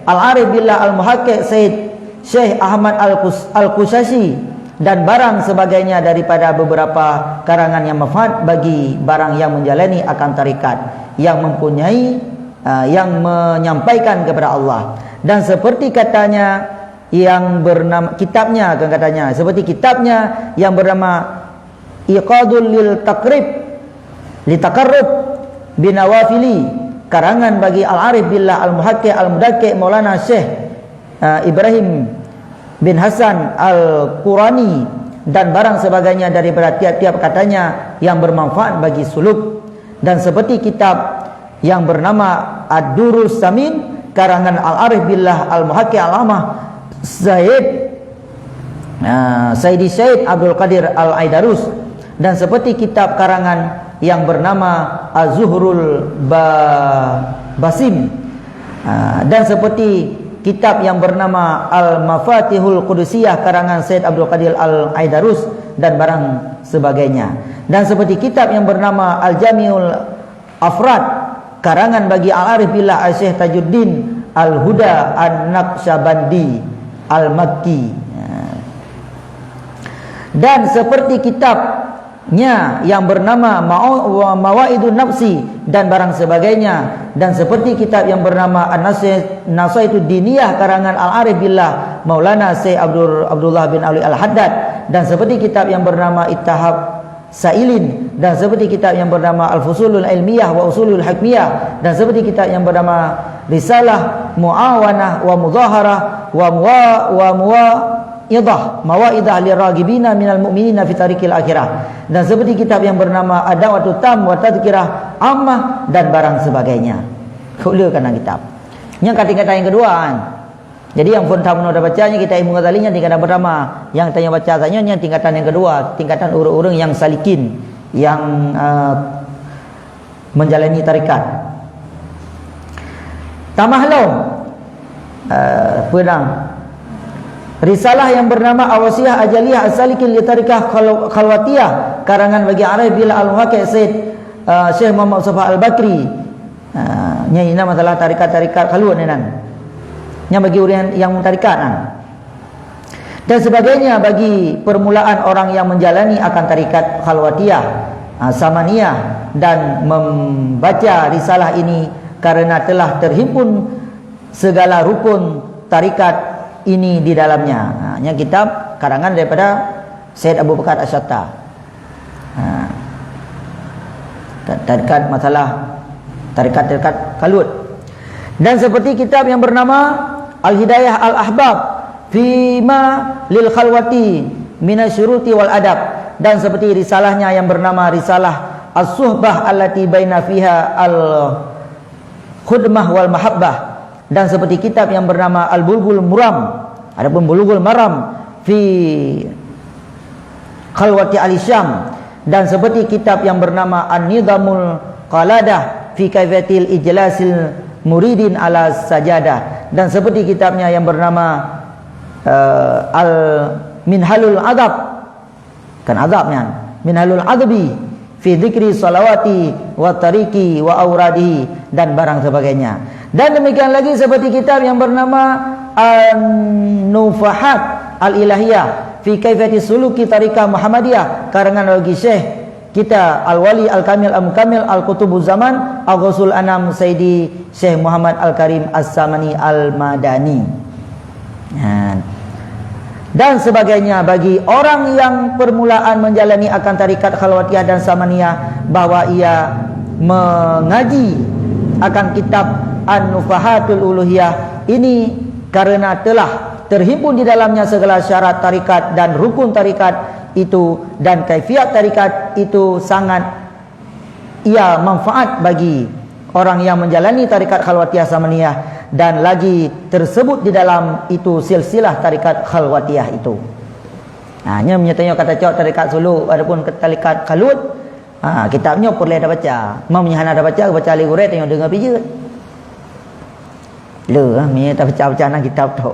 Al-Arif Billah Al-Muhaqqiq Said Syekh Ahmad Al-Kus-, Al-Kusyasyi, dan barang sebagainya daripada beberapa karangan yang manfaat bagi barang yang menjalani akan tarekat, yang mempunyai, ah, yang menyampaikan kepada Allah. Dan seperti katanya yang bernama, kitabnya, bukan katanya, seperti kitabnya yang bernama Iqadul lil Taqrib, li Taqarrub bin Nawafili, karangan bagi Al-Arif Billah Al-Muhaqqiq Al-Mudakkiq Maulana Syekh, eh, Ibrahim bin Hasan Al-Qurani, dan barang sebagainya daripada tiap-tiap katanya yang bermanfaat bagi suluk. Dan seperti kitab yang bernama Ad-Durus Samin, karangan Al-Arif Billah Al-Muhaqqiq Al-Amah Said, ah, Saidi Said Abdul Qadir Al-Aidarus, dan seperti kitab karangan yang bernama Az-Zuhrul Ba-, Basim, ah, dan seperti kitab yang bernama Al-Mafatihul Qudusiyah karangan Said Abdul Qadir Al-Aidarus, dan barang sebagainya. Dan seperti kitab yang bernama Al-Jamiul Afrad, karangan bagi Al-Arif Billah Al-Syekh Tajuddin Al-Huda An-Naqsyabandi Al-Makki. Dan seperti kitabnya yang bernama Ma'u-, Mawaidun Nafsi dan barang sebagainya, dan seperti kitab yang bernama An-Nasih-, Nasaitud Diniyah karangan Al-Arif Billah Maulana Syekh Abdul, Abdullah bin Ali Al-Haddad, dan seperti kitab yang bernama Ittihaf Sailin, dan seperti kitab yang bernama Al-Fusulul Ilmiyah wa Usulul Hikmiyah, dan seperti kitab yang bernama Risalah Muawanah wa Muzaharah wa Muwa-, wa Muwaidah, Mawaidah Liragibina Minal Mu'minina fi Tariqil Akhirah, dan seperti kitab yang bernama Ad-Da'watut Tam wa Tazkirah Ammah, dan barang sebagainya. Kok le kana kitab. Nyang ka tingkatan yang kedua kan. Jadi, nyang phôn that bunoe tabaca nyan kitab Imam Ghazali nyan tingkatan pertama. Nyang tanyoe baca saat nyoe nyan tingkatan yang kedua, tingkatan ureuëng-ureuëng nyang salikin, nyang, eh, menjalani tarekat. Tamah lom, eh, peue nan? Risalah yang bernama Awasiyah Ajaliyah As-Salikin li Tarikah Khalw-, Khalwatiyah, karangan bagi Arif Billah Al-Muhaqqiq Said, eh, Syekh Muhammad Mustafa Al-Bakri. Ha, nyan na masalah tarekat-tarekat khalwat nyan. Nyan bagi ureuëng nyang tarikat nyan. Dan sebagainya bagi permulaan orang yang menjalani akan tarekat khalwatiyah, ha, samaniyah dan membaca risalah ini karena telah terhimpun segala rukun tarikat ini di dalamnya. Ha, nyan kitab karangan daripada Said Abu Bakar Asy-Syatta. Ha. Ta-, tarekat masalah tarekat-tarekat khalwat. Dan seperti kitab yang bernama Al-Hidayah Al-Ahbab fima lil khalwati minasyuruti wal adab. Dan seperti risalahnya yang bernama Risalah As-Suhbah allati baina fiha al-khudmah wal mahabbah. Dan seperti kitab yang bernama Al-Bulbul Muram, adapun Bulughul Maram fi Khalwati Ahli Syam, dan seperti kitab yang bernama An-Nizamul Qaladah fi Kaifiyatil Ijlasil Muridin ala Sajadah, dan seperti kitabnya yang bernama, eh, Al-Minhalul Adab, kan adab nyan, Minhalul Adbi fi dzikri salawati wa tariki wa auradihi, dan barang sebagainya. Dan demikian lagi seperti kitab yang bernama An-Nufahat Al-Ilahiyah fi Kaifiyati Suluki Tariqah Muhammadiyah, karangan bagi Syekh kita Al-Wali Al-Kamil Al-Mukamil Al-Qutubuz Zaman Al-Ghausul Anam Sayyidi Syekh Muhammad Al-Karim As-Samani Al-Madani. Ha. Dan sebagainya bagi orang yang permulaan menjalani akan tarekat khalwatiyah dan samaniyah, bahwa ia mengaji akan kitab An-Nufahatul Uluhiyah ini karena telah terhimpun di dalamnya segala syarat tarekat dan rukun tarekat itu, dan kaifiat tarekat itu sangat ia manfaat bagi orang yang menjalani tarekat khalwatiyah samaniyah dan lagi tersebut di dalam itu silsilah tarekat khalwatiyah itu. Ha, nyan meunyoe tanyoe ka tacok tarekat suluk ataupun tarekat khalwat, ha, kitab nyoe peureulée tabaca. Meunyoe hana tabaca, baca lé gurée tanyoe deungoe pijeut. Le, ha, meunyoe tabaca-baca nan kitab tu.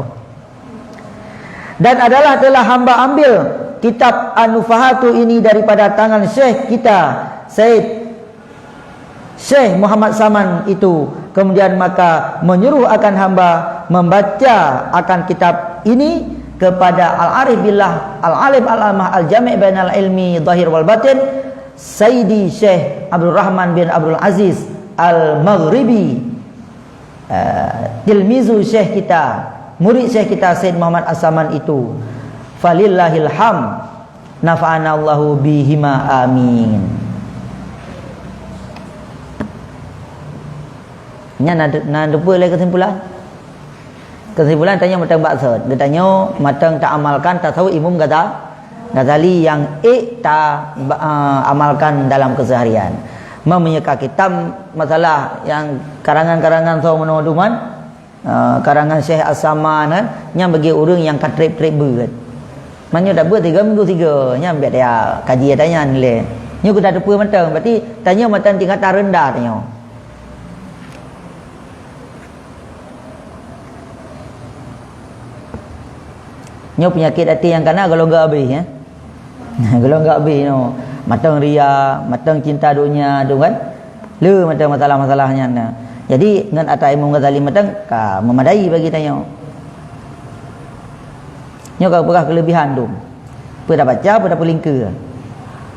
Dan adalah telah hamba ambil kitab An-Nufahatu ini daripada tangan Syekh kita, Said Syekh Muhammad Saman itu. Kemudian maka menyuruh akan hamba membaca akan kitab ini kepada Al-Arif Billah, Al-Alim Al-Amah, Al-Jami' Bainal Ilmi Zahir wal Batin, Sayyidi Syekh Abdul Rahman bin Abdul Aziz Al-Maghribi, eh, tilmizu Syekh kita, murid Syekh kita Said Muhammad As-Saman itu. Falillahil hamd. Nafa'ana Allahu bihima, amin. Nyan na, na teupeue lé kesimpulan? Kesimpulan tanyoe mantong bak sot. Geutanyoe mantong taamalkan tasawuf Imam Gaza-, Ghazali nyang ék ta-, ba-, eh, amalkan dalam keseharian. Meunyoe ka kitab masalah nyang karangan-karangan soe meunoe duman, eh, karangan Syekh As-Saman, eh, nyan bagi ureuëng nyang ka treb-treb beuet. Meunyoe tabeuet tiga minggu tiga, nyan biet ya kaji ata nyan lé. Nyoe keuh tateupeue mantong, berarti tanyoe mantong tingkatan rendah tanyoe. Nyoe peunyakét até nyang kana golom geuhabéh, ya. Golom geuhabéh nyoe. Mantong ria, mantong cinta donya tu kan. Le mantong masalah-masalah nyan na. Jadi ngon ata Imam Ghazali mantong ka memadai bagi tanyoe. Nyoe ka peugah kelebihan tu. Peue tabaca, peue tapeulingkeue.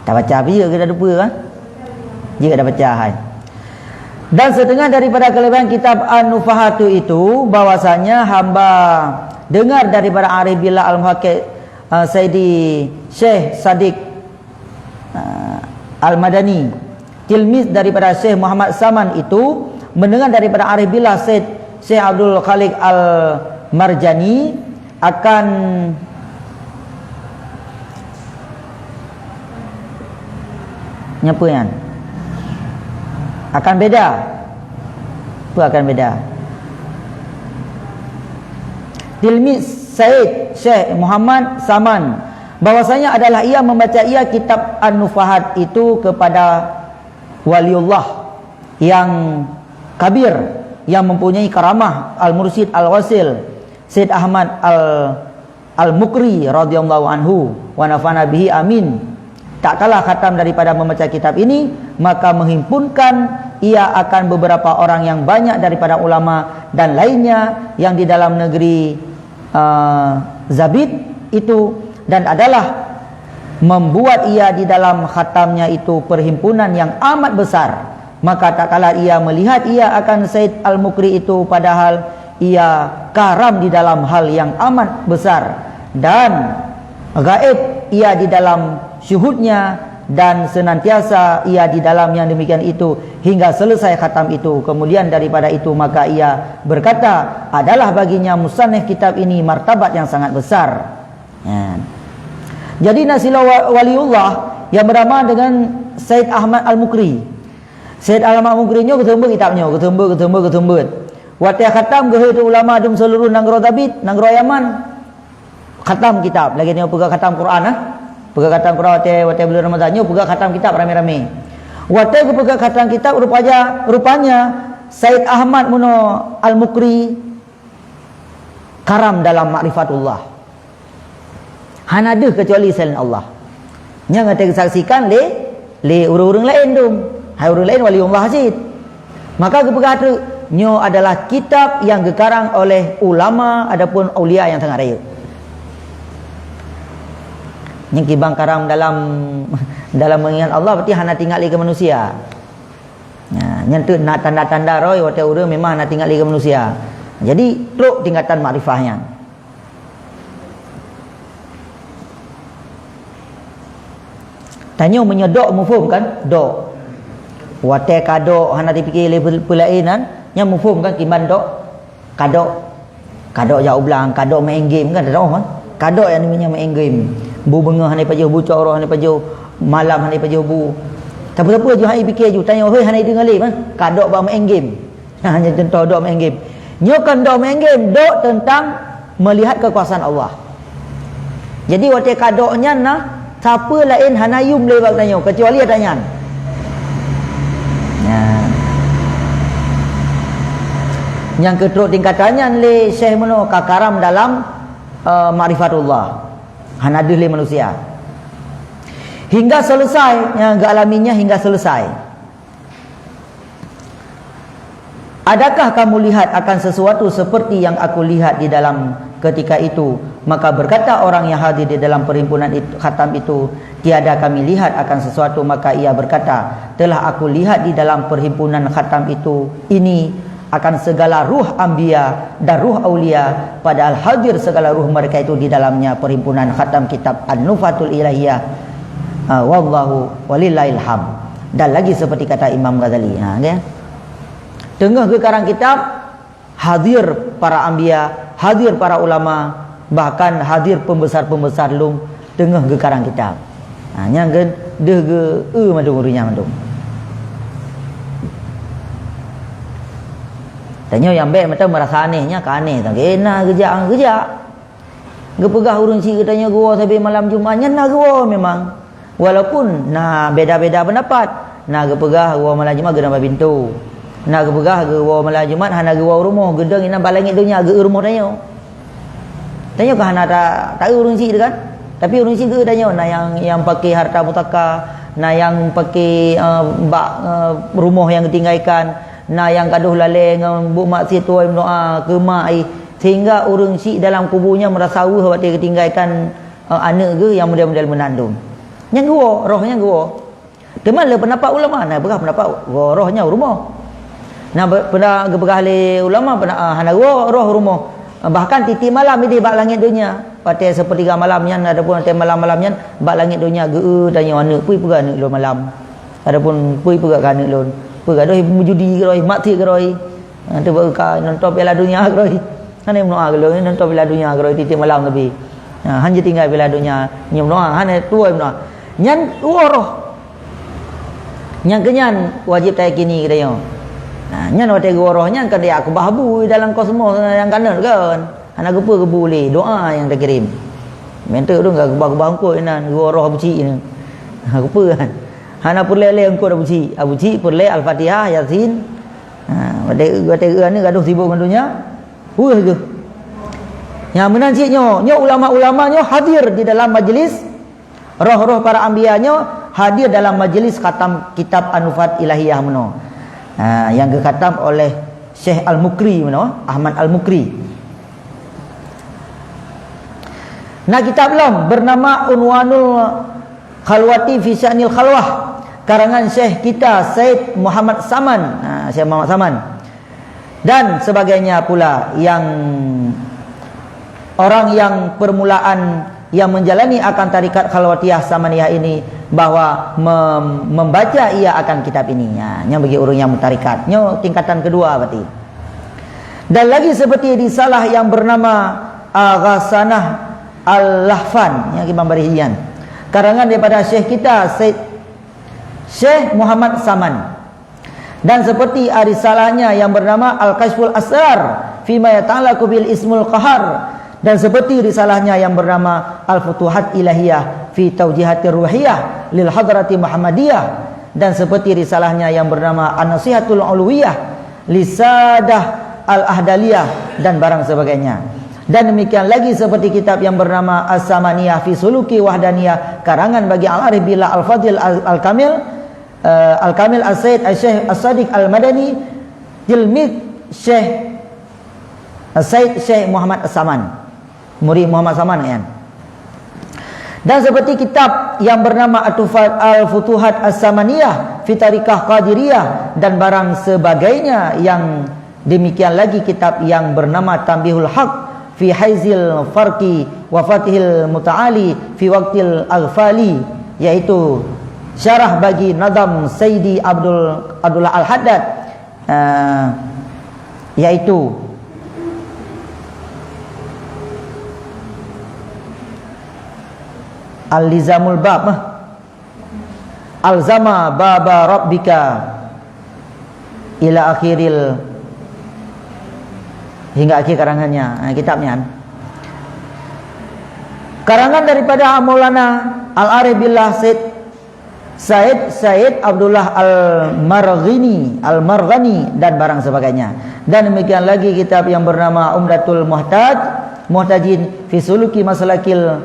Tabaca pih jeuet keu tateupeue kan? Jeuet tabaca hai. Dan setengah daripada kelebihan kitab An-Nufahatu itu, bahwasanya hamba dengar daripada Arif Billah Al-Muhaqqiq, eh, Saidi Syekh Sadiq, eh, Al-Madani, tilmiz daripada Syekh Muhammad Saman itu, mendengar daripada Arif Billah Syekh, Syekh Abdul Khaliq Al-Marjani, akan, nyan peue nyan? Akan beda. Peue akan beda? Tilmiz Said Syekh Muhammad Saman, bahwasanya adalah ia membaca ia kitab An-Nufahat itu kepada waliullah yang kabir, yang mempunyai karamah, Al-Mursyid Al-Wasil, Said Ahmad Al-, Al-Mukri radhiyallahu anhu, wa nafa'ana bihi, amin. Tak kalah khatam daripada membaca kitab ini, maka menghimpunkan ia akan beberapa orang yang banyak daripada ulama dan lainnya yang di dalam negeri, eh, Zabid itu, dan adalah membuat ia di dalam khatamnya itu perhimpunan yang amat besar. Maka tak kala ia melihat ia akan Said Al-Mukri itu, padahal ia karam di dalam hal yang amat besar, dan gaib ia di dalam syuhudnya, dan senantiasa ia di dalam yang demikian itu hingga selesai khatam itu. Kemudian daripada itu, maka ia berkata, adalah baginya musannif kitab ini martabat yang sangat besar. Ya. Jadi, na sidroe wa-, waliullah yang bernama dengan Said Ahmad Al-Mukri. Said Ahmad Al-Mukri nyoe geuseumeubeuet kitab nyoe, geuseumeubeuet, geuseumeubeuet, geuseumeubeuet. Watée khatam geuhôi teuk ulama dum seuluruh nanggroe Zabid, nanggroe Yaman. Khatam kitab, lagée nyoe peugah khatam Quran, ah. Peugah khatam Quran watée, watée buleuen Ramadhan nyoe peugah khatam kitab ramé-ramé. Watée geupeugah khatam kitab, rupanya, rupanya Said Ahmad meunoe Al-Mukri karam dalam makrifatullah. Hana deuh keucuali selain Allah. Nyang ka geusaksikan lé, lé ureuëng-ureuëng laén dum. Hai ureuëng laén waliullah cit. Maka geupeugah teuk, nyoe adalah kitab yang geukarang oleh ulama ataupun aulia yang sangat rayeuk. Nyang kibang karam dalam, dalam mengingat Allah, berarti hana tinggai lé keu manusia. Nah, nyan teuk na tanda-tanda roh watée ureuëng memang hana tinggai lé keu manusia. Jadi, trok tingkatan makrifah nyan. Tanyoe meunyoe dok, muphom kan? Dok. Watée ka dok hana jipike lé peulaén nyan, nyan muphom kan kiban dok? Ka dok. Ka dok jak u blang, ka dok main game kan, ka dok, kan? Ka dok nyang namanya main game. Bu beungoh hana pajoh, bu cot uroe hana pajoh, malam hana pajoh bu. Tapi-tapi ju hai pike ju, tanyoe hoi hana deungoe lé, kan? Ka dok bak main game. Hanya contoh dok main game. Nyoe kan dok main game, dok tentang melihat kekuasaan Allah. Jadi, watée ka dok nyan na, sapeue laén hana yum lé bak tanyoe, keucuali ata nyan. Nyan. Nyang keu trok tingkatan nyan lé Syekh meunoe ka karam dalam, eh, makrifatullah. Hana deuh lé manusia. Hingga selesai, nyang geualaminya hingga selesai. Adakah kamu lihat akan sesuatu seperti yang aku lihat di dalam ketika itu? Maka berkata orang yang hadir di dalam perhimpunan it-, khatam itu, tiada kami lihat akan sesuatu. Maka ia berkata, telah aku lihat di dalam perhimpunan khatam itu, ini, akan segala ruh anbiya dan ruh aulia, padahal hadir segala ruh mereka itu di dalamnya perhimpunan khatam kitab An-Nufatul Ilahiyah. Ah, wallahu walillahil hamd. Dan lagi seperti kata Imam Ghazali. Ha, okey. Teungoh geukarang kitab, hadir para anbiya, hadir para ulama, bahkan hadir pembesar-pembesar lom teungoh geukarang kitab. Ha, nyang geu-, deuh geu-, eu mandum ureuëng nyan mandum. Tanyoe nyang bék mantong meurasa aneh, nyan ka aneh, tapi na geujak, geujak. Geupeugah ureuëng syiek geutanyoe geuwoe sabe malam Jumat, nyan na geuwoe memang. Walaupun na beda-beda pendapat, na geupeugah geuwoe malam Jumat geudong bak pintoe. Na geupeugah geuwoe malam Jumat hana geuwoe u rumoh, geudong inan bak langét donya geu-eu rumoh tanyoe. Tanyoe ka hana ta-, ta-eu ureuëng syiek teuh kan? Tapi ureuëng syiek geu-eu tanyoe, na nyang, nyang paké harta pusaka, na nyang paké, eh, bak, eh, rumoh nyang geutinggaikan, na nyang gadôh lalée ngon buet maksiet tuwoe meudoa keu mak jih. Sehingga ureuëng syiek dalam kubu nyan meurasa weueh watée geutinggaikan, eh, aneuëk geuh nyang model-model meunan dum. Nyan geuwoe, roh nyan geuwoe. Teuma le pendapat ulama, na peugah pendapat geuwoe roh nyan u rumoh. Na be-, pernah geupeugah lé ulama, pernah, ah, hana geuwoe roh u rumoh. Bahkan tieb-tieb malam idéh bak langét donya. Watée seupeutiga malam nyan ataupun watée malam-malam nyan bak langét donya geu-eu tanyoe aneuëk, peue peugah aneuëk lôn malam. Ataupun peue peugah keu aneuëk lôn. Peugah doh meujudi keudroe, maksiet keudroe. Ha, tu baru ka nonton Piala Dunia keudroe. Hana meunoa keudroe, nonton Piala Dunia keudroe tieb-tieb malam tapi. Ha, hana tinggai Piala Dunia, nyoe meunoa, hana tuwoe meunoa. Nyan woe roh. Nyang keu nyan wajéb tayakini geutanyoe. Ha, nyan watée geuwoe roh nyan kan jak keubah bu dalam kosmos nyang kanot kan. Hana geupeue geubu lé doa nyang takirém. Meuntreuk dong ka keubah-keubah eungkôt inan geuwoe roh Abu Cik nyan. Ha, geupeue kan. Hana peureulée lé eungkôt Abu Cik. Abu Cik peureulée Al-Fatihah, Yasin. Ha, watée, watée geuh aneuëk gadôh sibok ngon donya, weueh geuh. Nyang meunan cit nyoe, nyoe ulama-ulama nyoe hadir di dalam majlis, roh-roh para anbiya nyoe hadir dalam majlis khatam kitab An-Nufat Ilahiyah meunoe. Ha, nyang geukhatam oleh Syekh Al-Mukri, meunoe, Ahmad Al-Mukri. Na kitab lom bernama Unwanul Khalwati fi Sya'nil Khalwah, karangan Syekh kita Said Muhammad Saman. Ha, Syekh Muhammad Saman. Dan sebagainya pula yang orang yang permulaan yang menjalani akan tarikat Khalwatiyah Samaniyah ini bahwa mem-, membaca ia akan kitab ini. Ha, nyan bagi ureuëng yang mutarikat. Nyoe tingkatan kedua berarti. Dan lagi seperti risalah yang bernama Aghasanah Al-Lahfan, nyang Imam Barihian. Karangan daripada Syekh kita, Syekh, Syekh Muhammad Saman. Dan seperti risalahnya yang bernama Al-Kashful Asrar fima yata'allaqu bil Ismul Qahar, dan seperti risalahnya yang bernama Al-Futuhat Ilahiyah fi Taujihatir Ruhiyah lil Hadrati Muhammadiyah, dan seperti risalahnya yang bernama An-Nasihatul Uluwiyah li Sadah Al-Ahdaliyah, dan barang sebagainya. Dan demikian lagi seperti kitab yang bernama As-Samaniyah fi Suluki Wahdaniyah, karangan bagi Al-Arif Billah Al-Fadil Al-, Al-Kamil, eh, Al-Kamil As-Sayyid Al-Syekh As-Sadiq Al-Madani, tilmid Syekh As-Sayyid Syekh Muhammad As-Saman, murid Muhammad Saman, kan? Dan seperti kitab yang bernama At-Tuhfat Al-Futuhat As-Samaniyah fi Tariqah Qadiriyah dan barang sebagainya, yang demikian lagi kitab yang bernama Tanbihul Haq fi Haizil Farqi wa Fathil Muta'ali fi Waqtil Aghfali, yaitu syarah bagi Nadam Sayyidi Abdul, Abdullah Al-Haddad, eh, yaitu Al-Lizamul Bab, eh, Alzama Baba Rabbika ila akhiril, hingga akhir karangannya, eh, kitab nyan. Karangan daripada Maulana Al-Arif Billah Said Said, Said Abdullah Al-Marghini, Al-Marghani, dan barang sebagainya. Dan demikian lagi kitab yang bernama Umdatul Muhtaj, Muhtajin fi Suluki Masalakil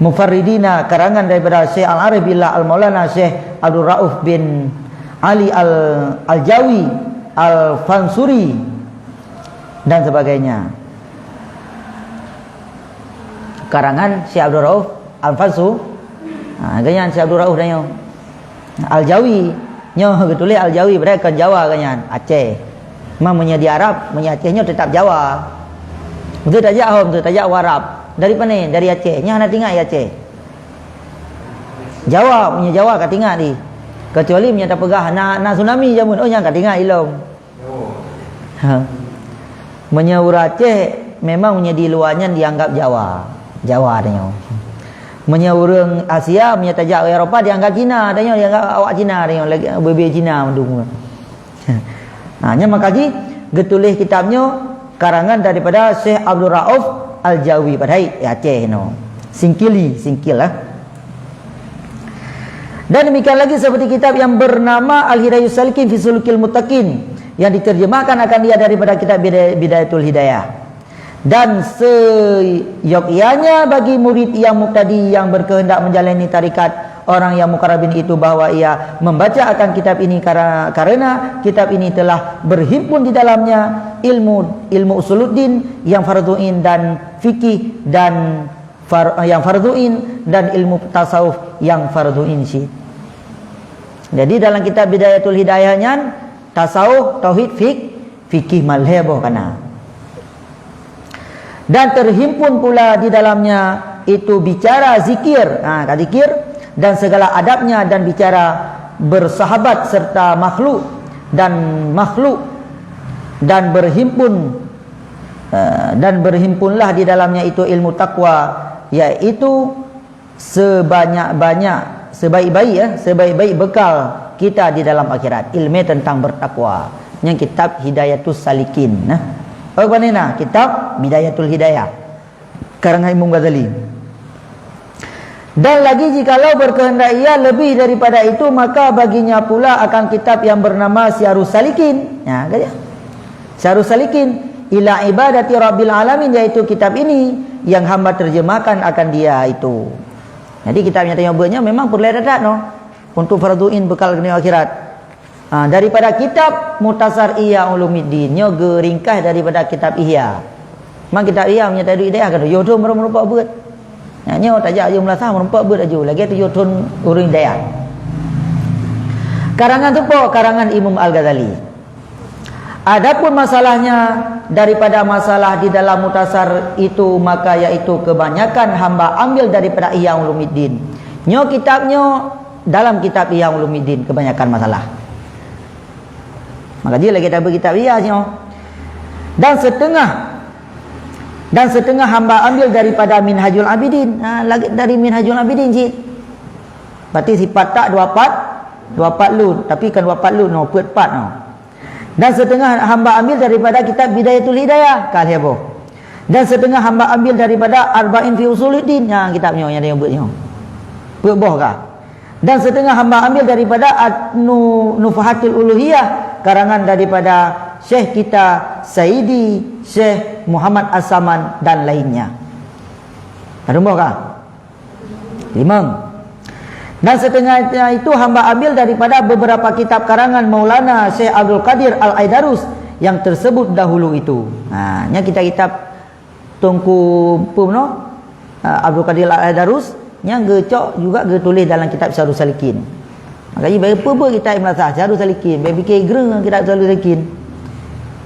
Mufarridina, karangan daripada Syekh Al-Arif Billah Al-Maulana Syekh Abdul Rauf bin Ali Al-, Al-Jawi Al-Fansuri, dan sebagainya. Karangan Syekh Abdul Rauf Al-Fansu. Ha, geuhnyan Syekh Abdul Rauf dan nyoe. Al-Jawi. Nyoe geutuléh Al-Jawi, padahai kon Jawa geuhnyan, Aceh. Memang meunyoe di Arab, meunyoe Aceh nyoe tetap Jawa. Beutôi tajak hom, beutôi tajak u Arab. Dari pane? Dari Aceh. Nyan hana teuingat di Aceh. Jawa, meunyoe Jawa ka teuingat di. Kecuali meunyoe tapeugah na, na tsunami jameun, oh, nyan ka teuingat ilom. Ha. Meunyoe ureuëng Aceh, memang meunyoe di luwa nyan dianggap Jawa. Jawa tanyoe. Meunyoe ureuëng Asia, meunyoe tajak u Eropa, dianggap Cina tanyoe, dianggap awak Cina tanyoe, lagée bebe Cina mandum. Ha, nyan maka jih geutuléh kitab nyoe karangan daripada Syekh Abdul Rauf Al-Jawi, padahai Aceh nyoe. Singkili, singkil lah. Dan demikian lagi seperti kitab yang bernama Al-Hidayus Salikin fi Sulukil Muttaqin, yang diterjemahkan akan dia daripada kitab Bidaya-, Bidayatul Hidayah. Dan seyogyanya bagi murid yang mubtadi yang berkehendak menjalani tarikat orang yang mukarrabin itu bahwa ia membaca akan kitab ini kara-, karena kitab ini telah berhimpun di dalamnya ilmu, ilmu usuluddin yang fardhuin dan fikih dan far-, yang fardhuin dan ilmu tasawuf yang fardhuin syih. Jadi dalam kitab Bidayatul Hidayah nyan, tasawuf, tauhid, fik-, fikih malhé boh kana. Dan terhimpun pula di dalamnya itu bicara zikir, ha, ka zikir, dan segala adabnya dan bicara bersahabat serta makhluk dan makhluk, dan berhimpun, eh, dan berhimpunlah di dalamnya itu ilmu takwa, yaitu sebanyak-banyak, sebaik-baik, ya, sebaik-baik bekal kita di dalam akhirat, ilmu tentang bertakwa. Nyan kitab Hidayatus Salikin, nah. Oh, mana nah? Kitab Bidayatul Hidayah, karangan Imam Ghazali. Dan lagi jikalau berkehendak ia lebih daripada itu, maka baginya pula akan kitab yang bernama Siyarus Salikin. Ya, kan ya? Siyarus Salikin ila ibadati Rabbil Alamin, yaitu kitab ini yang hamba terjemahkan akan dia itu. Jadi kitab nyang tanyoe beuet nyoe memang peureulée that-that noh untuk fardhuin bekal keunoe akhirat. Ha, daripada kitab Mukhtasar Ihya Ulumuddin, nyoe geuringkas daripada kitab Ihya. Memang kitab Ihya meunyoe taduek di dayah kan tujoh thon meureumpok beuet. Nah, nyoe tajak aju meulasah meureumpok beuet aju, lagèe tujoh thon ureueng dayah. Karangan tu po, karangan Imam Al-Ghazali. Adapun masalahnya, daripada masalah di dalam Mukhtasar itu, maka yaitu kebanyakan hamba ambil daripada Ihya Ulumuddin. Nyoe kitab nyoe, dalam kitab Ihya Ulumuddin kebanyakan masalah. Maka jih lagèe tabi kitab Ihya nyoe. Dan setengah, dan setengah hamba ambil daripada Minhajul Abidin. Ha, lagèe dari Minhajul Abidin cit. Berarti sipat tak dua pat, dua pat lôn, tapi kan dua pat lôn, no, peuet pat, no. Dan setengah hamba ambil daripada kitab Bidayatul Hidayah, ka lhèe boh. Dan setengah hamba ambil daripada Arba'in fi Usuluddin, nyang kitab nyoe nyang beuet nyoe. Peuet boh ka. Dan setengah hamba ambil daripada At-, Nu-, Nufahatul Uluhiyah, karangan daripada Syekh kita, Saidi Syekh Muhammad As-Saman dan lainnya. Ada boh ka? Limong. Dan setengah itu hamba ambil daripada beberapa kitab karangan Maulana Syekh Abdul Qadir Al-Aidarus yang tersebut dahulu itu. Ha, nyan kitab-kitab Teungku Peunoh, ha, Abdul Qadir Al-Aidarus, nyang geucok juga geutuléh dalam kitab Syarhus Salikin. Maka jih bagi peubeuet kitab Ibn Asah, Syarhus Salikin, bagi pikir greng kitab Syarhus Salikin.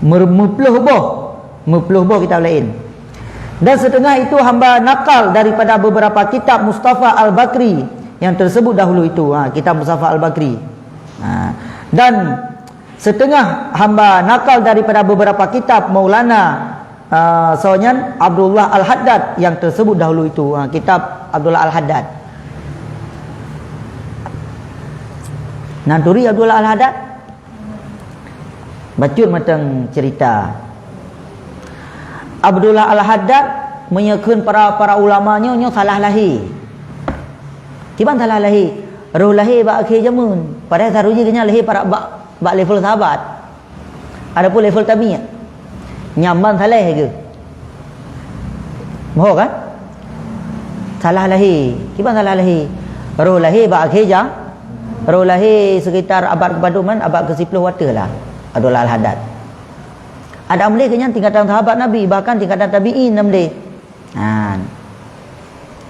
Mer-, meuploh boh, meuploh boh kitab laén. Dan setengah itu hamba nakal daripada beberapa kitab Mustafa Al-Bakri yang tersebut dahulu itu. Ha, kitab Mustafa Al-Bakri. Ha, dan setengah hamba nakal daripada beberapa kitab Maulana, ha, soe nyan Abdullah Al-Haddad yang tersebut dahulu itu. Ha, kitab Abdullah Al-Haddad. Nan turi Abdullah Al-Haddad? Bacut mantong cerita. Abdullah Al-Haddad meunyoe kheun para, para ulama nyoe, nyoe salah lahé. Kiban salah lahé? Roh lahé bak akhé jameun. Padahai seharusnya geuhnyan lahé para bak, bak level sahabat. Adapun level tabi', nyan ban salah geuh. Boh kan? Salah lahé. Kiban salah lahé? Roh lahé bak akhé ja-, roh lahé sekitar abad kepadum kan, abad ke siplôh watèe lah Abdullah Al-Haddad. Adak mulai geuhnyan tingkatan sahabat Nabi, bahkan tingkatan tabi'in na mulai. Nah.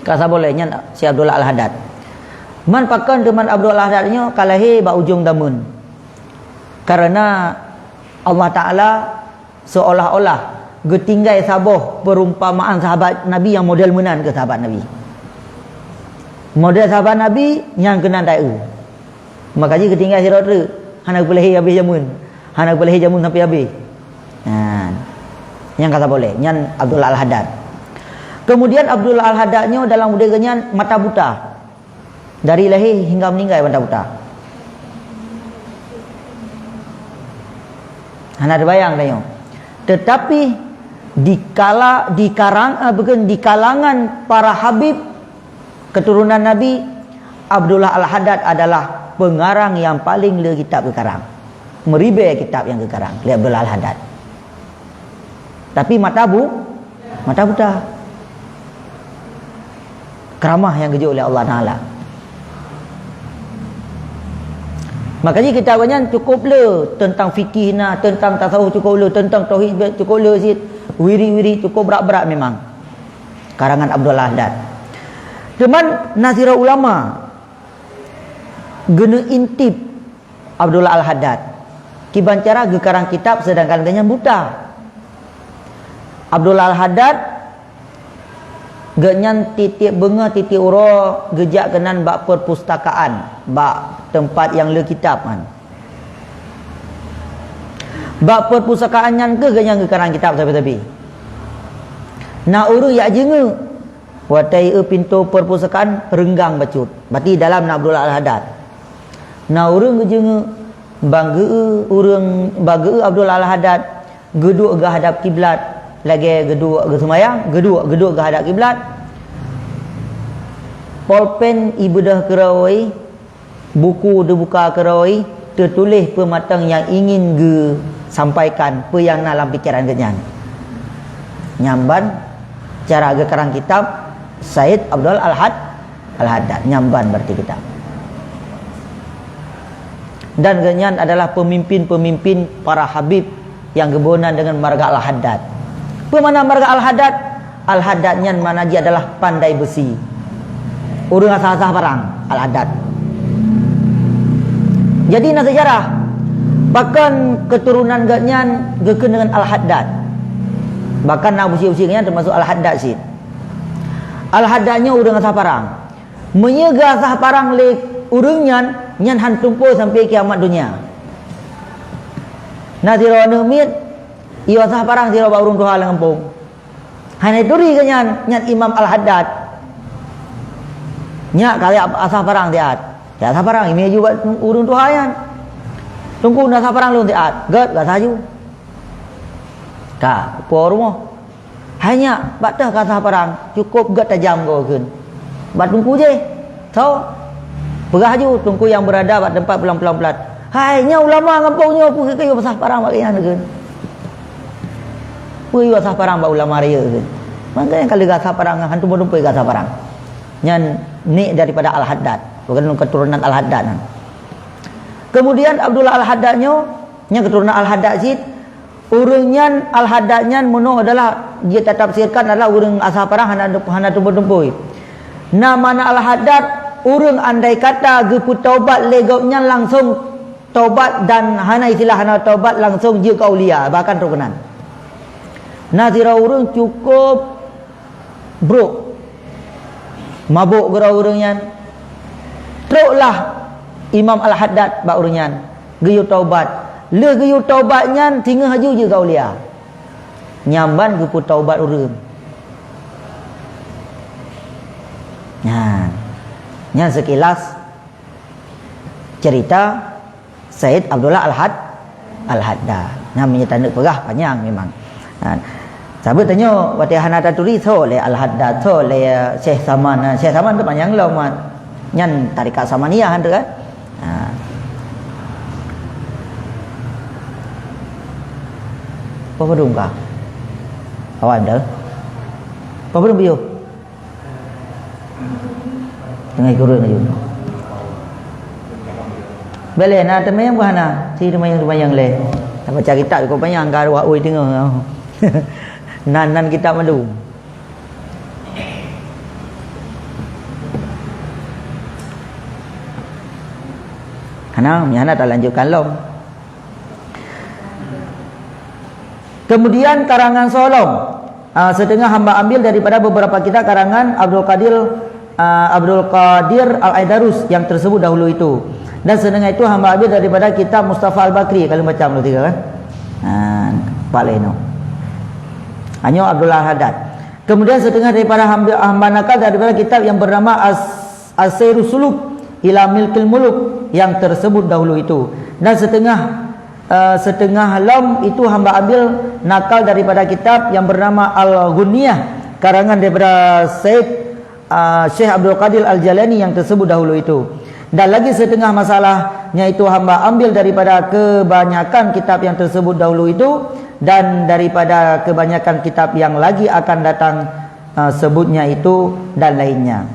Ka saboh lé nyan si Abdullah Al-Haddad. Man pakon teuma Abdullah Al-Haddad nyoe ka lahé bak ujong dameun. Karena Allah Taala seolah-olah geutinggai saboh perumpamaan sahabat Nabi nyang model meunan keu sahabat Nabi. Model sahabat Nabi nyang keunan taeu. Maka jih geutinggai sidroe treuk, hana geupeulahé habéh jameun. Hana geupeulahé jameun sampai habéh. Nah, nyang ka saboh lé, nyan Abdullah Al-Haddad. Kemudian Abdullah Al-Haddad nyoe dalam udeb geuhnyan mata buta. Dari lahé hingga meninggai mata buta. Hana teubayang tanyoe. Tetapi di kala, di karang, eh, bukan, di kalangan para habib keturunan Nabi, Abdullah Al-Haddad adalah pengarang yang paling le kitab geukarang. Meuribèe kitab nyang geukarang lé Abdullah Al-Haddad. Tapi mata bu-, mata buta. Keramah nyang geujok lé Allah Taala. Maka jih kitab nyan cukup le, teuntang fikih na, teuntang tasawuf cukup le, teuntang tauhid cukup le cit, wirid-wirid cukup brat-brat memang. Karangan Abdullah Haddad. Cuman na sidroe ulama geuneu intip Abdullah Al-Haddad kiban cara geukarang kitab, seudangkan geuhnyan buta. Abdullah Al-Haddad, geuhnyan tiep-tiep beungoh, tiep-tiep uroe geujak keunan bak perpustakaan, bak teumpat nyang le kitab nyan. Bak perpustakaan nyan kheueh geuhnyan geukarang kitab sabe-sabe. Na ureuëng jak jeungeuk, watée eu pintoe perpustakaan reunggang bacut, bati dalam na Abdullah Al-Haddad. Na ureuëng geujeungeuk, ban geu-eu ureuëng, ban geu-eu Abdullah Al-Haddad geuduek geuhadap kiblat, lagée geuduek geuseumayang, geuduek, geuduek geuhadap kiblat. Polpen ibeudôh keurôi, buku dibuka keurôi, teutuléh peue mantong nyang ingin geusampaikan, peue nyang na lam pikeran geuhnyan. Nyan ban cara geukarang kitab Said Abdul Al-Had-, Al-Haddad. Nyan ban berarti kitab. Dan geuhnyan adalah peumimpin-peumimpin para habib nyang geubri nan deungon marga Al-Haddad. Peue makna marga Al-Haddad? Al-Haddad nyan makna jih adalah pandai beusi. Ureuëng asah-asah parang, Al-Haddad. Jadi na seujarah, pakon keuturonan geuhnyan geukheun deungon Al-Haddad. Bahkan na beusi-beusi geuhnyan teumasuk Al-Haddad cit. Al-Haddad nyoe ureuëng asah parang. Meunyoe geuasah parang lé ureuëng nyan, nyan han tumpôi sampoe kiamat donya. Na sidroe aneuëk miet, yue asah parang sidroe bak ureuëng tuha lam gampông. Hana turi geuhnyan, nyan Imam Al-Haddad. Nyak ka asah parang siat. Nyak asah parang, imé ju bak ureuëng tuha nyan. Teungku, na asah parang lôn siat. Gét, geuasah ju. Ka, po rumoh. Hai nyak, bak teuh ka asah parang, cukôp gét tajam goe kheun. Bak teungku jéh, tho. Peugah ju teungku nyang beurada bak teumpat pulang-pulang plat. Hai, nyoe ulama gampông nyoe, peue keuh yue asah parang bak gobnyan kheun. Peue yue asah parang bak ulama rayeuk kheun. Mangka nyang ka lheueh geuasah parang, hantom tumpôi geuasah parang. Nyan nek daripada Al-Haddad, bukan keuturonan Al-Haddad nyan. Kemudian Abdullah Al-Haddad nyoe, nyan keuturonan Al-Haddad cit, ureuëng nyan, Al-Haddad nyan meunoe adalah jeuet tatafsirkan adalah ureuëng asah parang hana, hana tumpôi-tumpôi. Na makna Al-Haddad, ureuëng andai kata geupeutaubat lé gobnyan langsong taubat dan hana istilah hana taubat langsong jeuet keu aulia, bahkan trok keunan. Na sidroe ureuëng cukôp brôk. Mabôk keudroe ureuëng nyan. Troklah Imam Al-Haddad bak ureuëng nyan. Geuyue taubat. Lheueh geuyue taubat nyan, singoh laju jeuet keu aulia. Nyan ban geupeutaubat ureuëng. Nyan. Nyan seukilas cerita Said Abdullah Al-Had-, Al-Haddad. Nyan meunyoe taneuk peugah panyang memang. Ha. Sabab tanyoe watée hana taturi soe lé Al-Haddad, soe lé Syekh Saman. Ha, Syekh Saman tu panyang lom, ha. Nyan tarekat Samaniyah tu kan. Ha. Apa padum ka? Awai dah. Apa padum biu? Teungoh kureueng laju. Beleh na teumayang bah na, si teumayang-teumayang lé. Tabaca kitab keu panyang ka wak ui teungoh. Nan, nan kitab malu. Hana, hana talanjutkan lom. Kemudian karangan soe lom, ah, setengah hamba ambil daripada beberapa kitab karangan Abdul Qadir, ah, Abdul Qadir Al-Aidarus yang tersebut dahulu itu. Dan setengah itu hamba ambil daripada kitab Mustafa Al-Bakri, kalau macam tu tiga kan. Ha, Pak Leno. Hanyo Abdullah Haddad. Kemudian setengah daripada hamba, hamba nakal daripada kitab yang bernama As-, As-Sairus Suluk ila Milkil Muluk yang tersebut dahulu itu. Dan setengah, eh, setengah lom itu hamba ambil nakal daripada kitab yang bernama Al-Ghunniyah, karangan daripada Said, eh, Syekh Abdul Qadir Al-Jailani yang tersebut dahulu itu. Dan lagi setengah masalah, yaitu hamba ambil daripada kebanyakan kitab yang tersebut dahulu itu dan daripada kebanyakan kitab yang lagi akan datang, eh, sebutnya itu dan lainnya.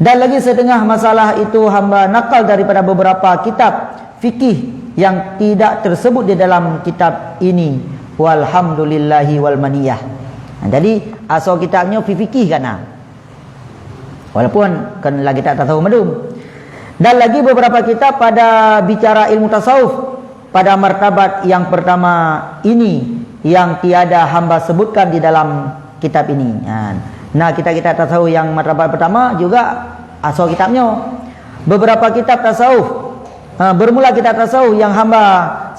Dan lagi setengah masalah itu hamba nakal daripada beberapa kitab fikih yang tidak tersebut di dalam kitab ini. Walhamdulillahi wal maniyah. Nah, jadi, asoe kitab nyoe fi-, fikih ka na. Walaupun kon lagi tak tasawuf madum. Dan lagi beberapa kitab pada bicara ilmu tasawuf pada martabat yang pertama ini yang tiada hamba sebutkan di dalam kitab ini. Ha. Nah, kitab-kitab tasawuf yang martabat pertama juga asoe kitab nyoe. Beberapa kitab tasawuf, ha, bermula kitab tasawuf yang hamba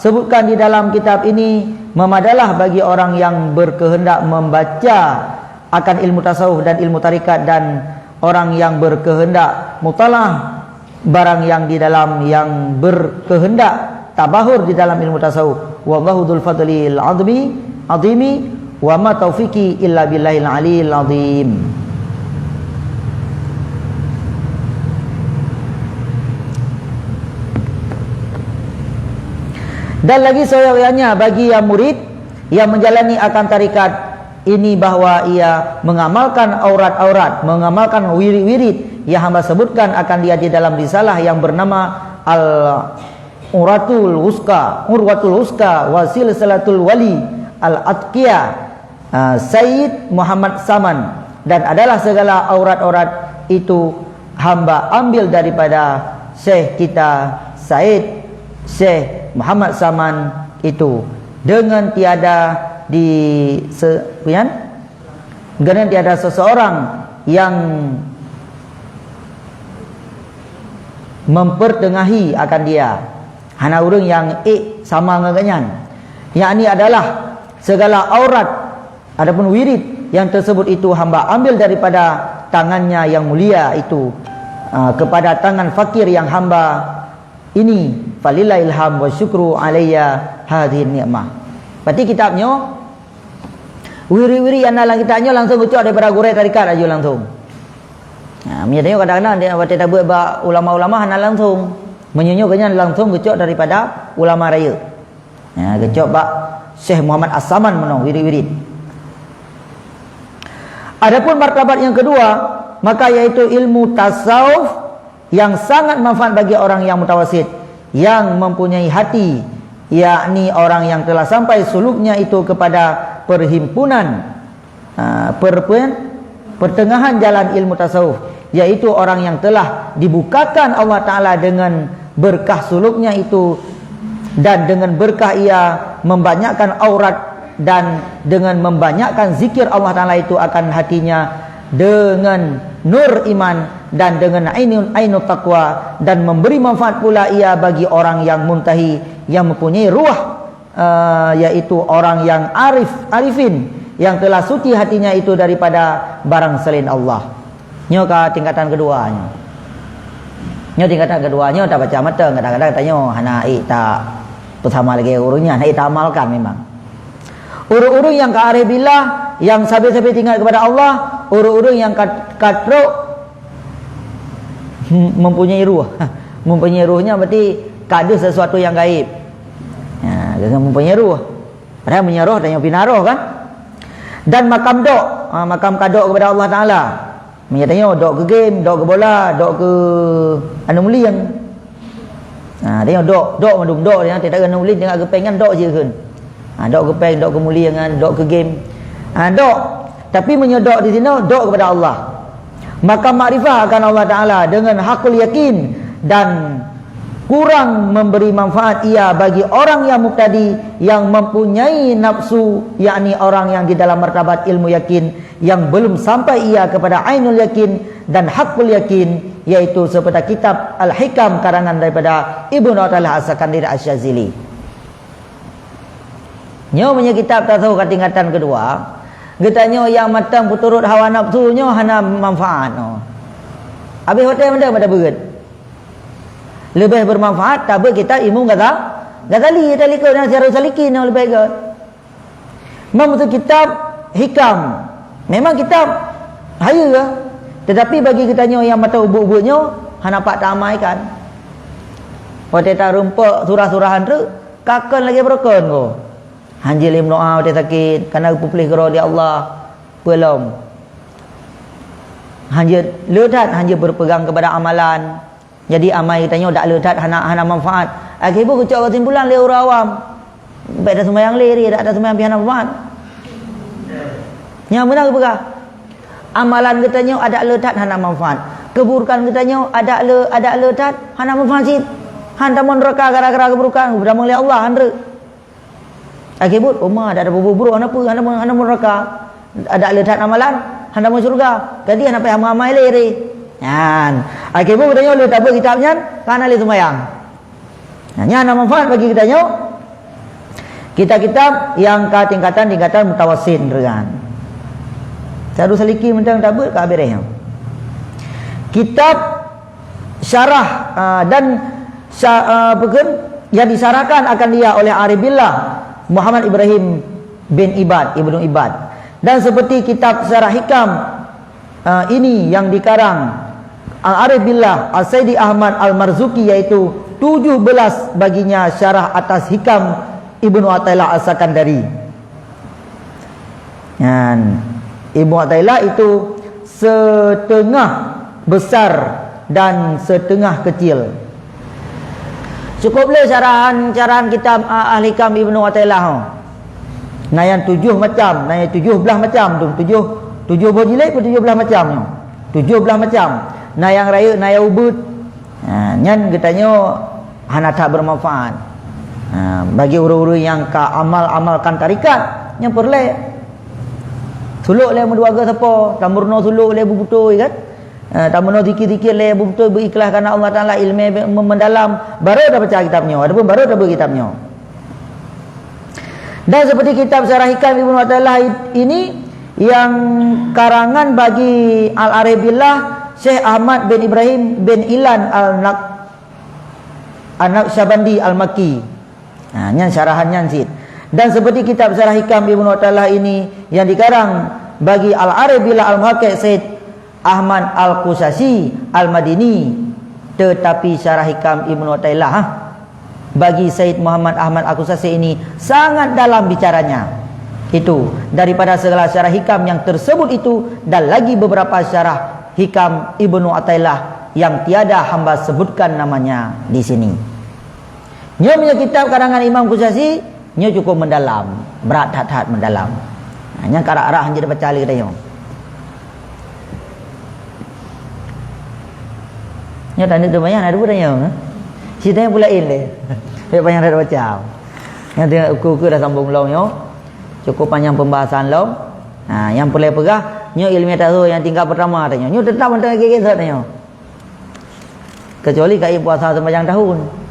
sebutkan di dalam kitab ini memadalah bagi orang yang berkehendak membaca akan ilmu tasawuf dan ilmu tarekat dan orang yang berkehendak mutalaah barang yang di dalam yang berkehendak tabahur di dalam ilmu tasawuf. Wallahu dzul fadlil azmi, azimi, wa ma taufiqi illa billahil aliyil azim. Dan lagi seyogyanya bagi yang murid yang menjalani akan tarikat ini bahwa ia mengamalkan aurat-aurat, mengamalkan wirid-wirid yang hamba sebutkan akan dia di dalam risalah yang bernama Al-, Urwatul Wuska, Urwatul Wuska wa Silsilatul Wali Al-Atqiya, ah, Sayyid Muhammad Saman, dan adalah segala aurat-aurat itu hamba ambil daripada Syekh kita Said Syekh Muhammad Saman itu dengan tiada di se-, pian? Dengan tiada seseorang yang mempertengahi akan dia. Hana ureuëng nyang ék sama ngon gobnyan. Yakni adalah segala aurat adapun wirid yang tersebut itu hamba ambil daripada tangannya yang mulia itu, ah, kepada tangan fakir yang hamba ini, falillahil hamd wa syukru alayya hadhihi ni'mah. Berarti kitab nyoe, wirid-wirid nyang na lam kitab nyoe langsung geucok daripada gurée tarekat laju langsung. Ha, meunyoe tanyoe kadang-kadang di, watée tabeuet bak ulama-ulama hana langsung. Meunyoe nyoe gobnyan langsung geucok daripada ulama rayeuk. Ya, geucok bak Syekh Muhammad As-Saman meunoe wirid-wirid. Adapun martabat yang kedua, maka yaitu ilmu tasawuf yang sangat manfaat bagi orang yang mutawasid, yang mempunyai hati, yakni orang yang telah sampai suluknya itu kepada perhimpunan, ha, perpuen-, pertengahan jalan ilmu tasawuf, yaitu orang yang telah dibukakan Allah Ta'ala dengan berkah suluknya itu, dan dengan berkah ia membanyakkan aurat dan dengan membanyakkan zikir Allah Ta'ala itu akan hatinya dengan nur iman dan dengan ainun, ainut taqwa, dan memberi manfaat pula ia bagi orang yang muntahi, yang mempunyai ruh, eh, yaitu orang yang arif, arifin, yang telah suci hatinya itu daripada barang selain Allah. Nyoe ka tingkatan kedua nyoe. Nyoe tingkatan kedua nyoe tabaca mantong, kadang-kadang tanyoe hana ék ta peusama lagée ureuëng nyan, hana ék ta amalkan memang. Ureuëng-ureuëng nyang ka arif billah, nyang sabe-sabe teuingat kepada Allah, ureuëng-ureuëng nyang ka, ka trok, hmm, mempunyai ruh. Mempunyai ruh nyan berarti ka deuh sesuatu nyang gaib. Ya, mempunyai ruh. Padahal meunyoe roh tanyoe pih na roh kan? Dan makam dok, ha, makam ka dok kepada Allah Ta'ala. Meunyoe tanyoe dok keu game, dok keu bola, dok keu anu mulieng. Ha, tanyoe dok, dok mandum dok, tanyoe tak anu mulieng, teuingat geupeng nyan dok jih kheun. Ha, dok geupeng, dok keu mulieng nyan, dok keu game. Ha, dok. Tapi meunyoe dok di sinoe, dok kepada Allah. Maka makrifah akan Allah Ta'ala dengan hakul yakin dan kurang memberi manfaat ia bagi orang yang mubtadi, yang mempunyai nafsu, yakni orang yang di dalam martabat ilmu yakin, yang belum sampai ia kepada ainul yakin dan hakul yakin, yaitu seperti kitab Al-Hikam karangan daripada Ibnu Athaillah As-Sakandari Asy-Syadzili. Nyoe meunyoe kitab tasawuf ka tingkatan keudua, geutanyoe nyang mantong peuturot hawa nafsu nyoe hana manfaat nyoe. Habéh watée mantong pada beuet. Leubeh bermanfaat tabeuet kitab Imam Ghaza-, Ghazali, teuka likot dan Sirajus Salikin nyoe leubeh gét. Memang beutôi kitab hikam. Memang kitab hayeue, tetapi bagi geutanyoe nyang mantong ubit-ubit nyoe hana pat taamaikan. Watée tarumpok surah-surahan treuk, ka kon lagée beurukon ko. Hanjeuet lé meudoá watée sakét, kana geupeupuléh keudroe di Allah. Peulom. Hanjeuet le that, hanjeuet berpegang kepada amalan. Jadi amai geutanyoe dak le that, hana, hana manfaat. Akhé buet geucok keusimpulan lé ureuëng awam. Bék taseumayang lé, dak taseumayang pih hana manfaat. Nyang meunan geupeugah. Amalan geutanyoe adak le that hana manfaat. Keuburukan geutanyoe adak le, adak le that hana manfaat cit. Han tamong neuraka gara-gara keuburukan, geupeudamong lé Allah, han treuk. Akhé buet, uma, adak ada bubu buruk, hana peue, hana, hana neuraka. Adak le that amalan, hana tamong syeuruga. Jadi hana payah meuamai lé, re. Nyan. Akhé buet geutanyoe le tabeuet kitab nyan, ka hana lé seumayang. Nah, nyan na manfaat bagi geutanyoe. Kitab-kitab nyang ka tingkatan-tingkatan mutawassit nyan. Sirajus Salikin mantong tabeuet ka habéh nyan. Kitab syarah, ah, dan sya-, ah, peukeuh yang disyarahkan akan dia oleh Arif Billah Muhammad Ibrahim bin Ibad, Ibnu Ibad. Dan seperti kitab Syarah Hikam, ah, ini yang dikarang Al-Arif Billah Al-Saidi Ahmad Al-Marzuki, yaitu tujuh belas baginya syarah atas Hikam Ibnu Athaillah As-Sakandari. Nyan, Ibnu Athaillah itu setengah besar dan setengah kecil. Cukup lé syarahan-syarahan kitab, a, Al-Hikam Ibnu Athaillah. Na nyang tujoh macam, na nyang tujoh blaih macam tu. Tujoh, tujoh boh jilid pun tujoh blaih macam nyoe. Tujoh blaih macam. Na nyang rayeuk, na nyang ubeut. Ha, nyan geutanyoe hana that bermanfaat. Ha, bagi ureuëng-ureuëng nyang ka amal-amalkan tarekat, nyang peureulée. Sulok lé meudua geuh sapo, tameurunoe sulok lé beubeutôi kan? Eh, tameurunoe zikir-zikir lé beubeutôi, beuikhlas karena Allah Taala, ilmu be-, me-, mendalam, baru tabaca kitab nyoe, ataupun baru tabeuet kitab nyoe. Dan seperti kitab Syarah Hikam Ibnu Athaillah ini yang karangan bagi Al-Arif Billah Syekh Ahmad bin Ibrahim bin Ilan Al-Naq-, An-Naqsyabandi Al-Makki. Ha, nyan syarahan nyan cit. Dan seperti kitab Syarah Hikam Ibnu Athaillah ini yang dikarang bagi Al-Arif Billah Al-Muhaqqiq Said Ahmad Al-Qusasi Al-Madini, tetapi Syarah Hikam Ibnu Athaillah, ha, bagi Said Muhammad Ahmad Al-Qusasi ini sangat dalam bicaranya. Itu daripada segala syarah hikam yang tersebut itu dan lagi beberapa syarah hikam Ibnu Athaillah yang tiada hamba sebutkan namanya di sini. Nyoe meunyoe kitab karangan Imam Qusasi, nyoe cukup mendalam, brat that-that mendalam. Ha, nyang ka rah-rah hanjeuet baca lé geutanyoe. Nyoe tanda teumayang na dua tanyong, eh? Si tanyong pula in lé. Payah panyang dah baca. Nyang teuka uku-uku dah sambung lom nyoe. Cukup panjang pembahasan lom. Ha, nyang peureulée peugah, nyoe ilmiah tasawuf nyang tingkat pertama tanyong. Nyoe tetap mantong lagée-lagée tanyong. Kecuali ka puasa sepanjang tahun.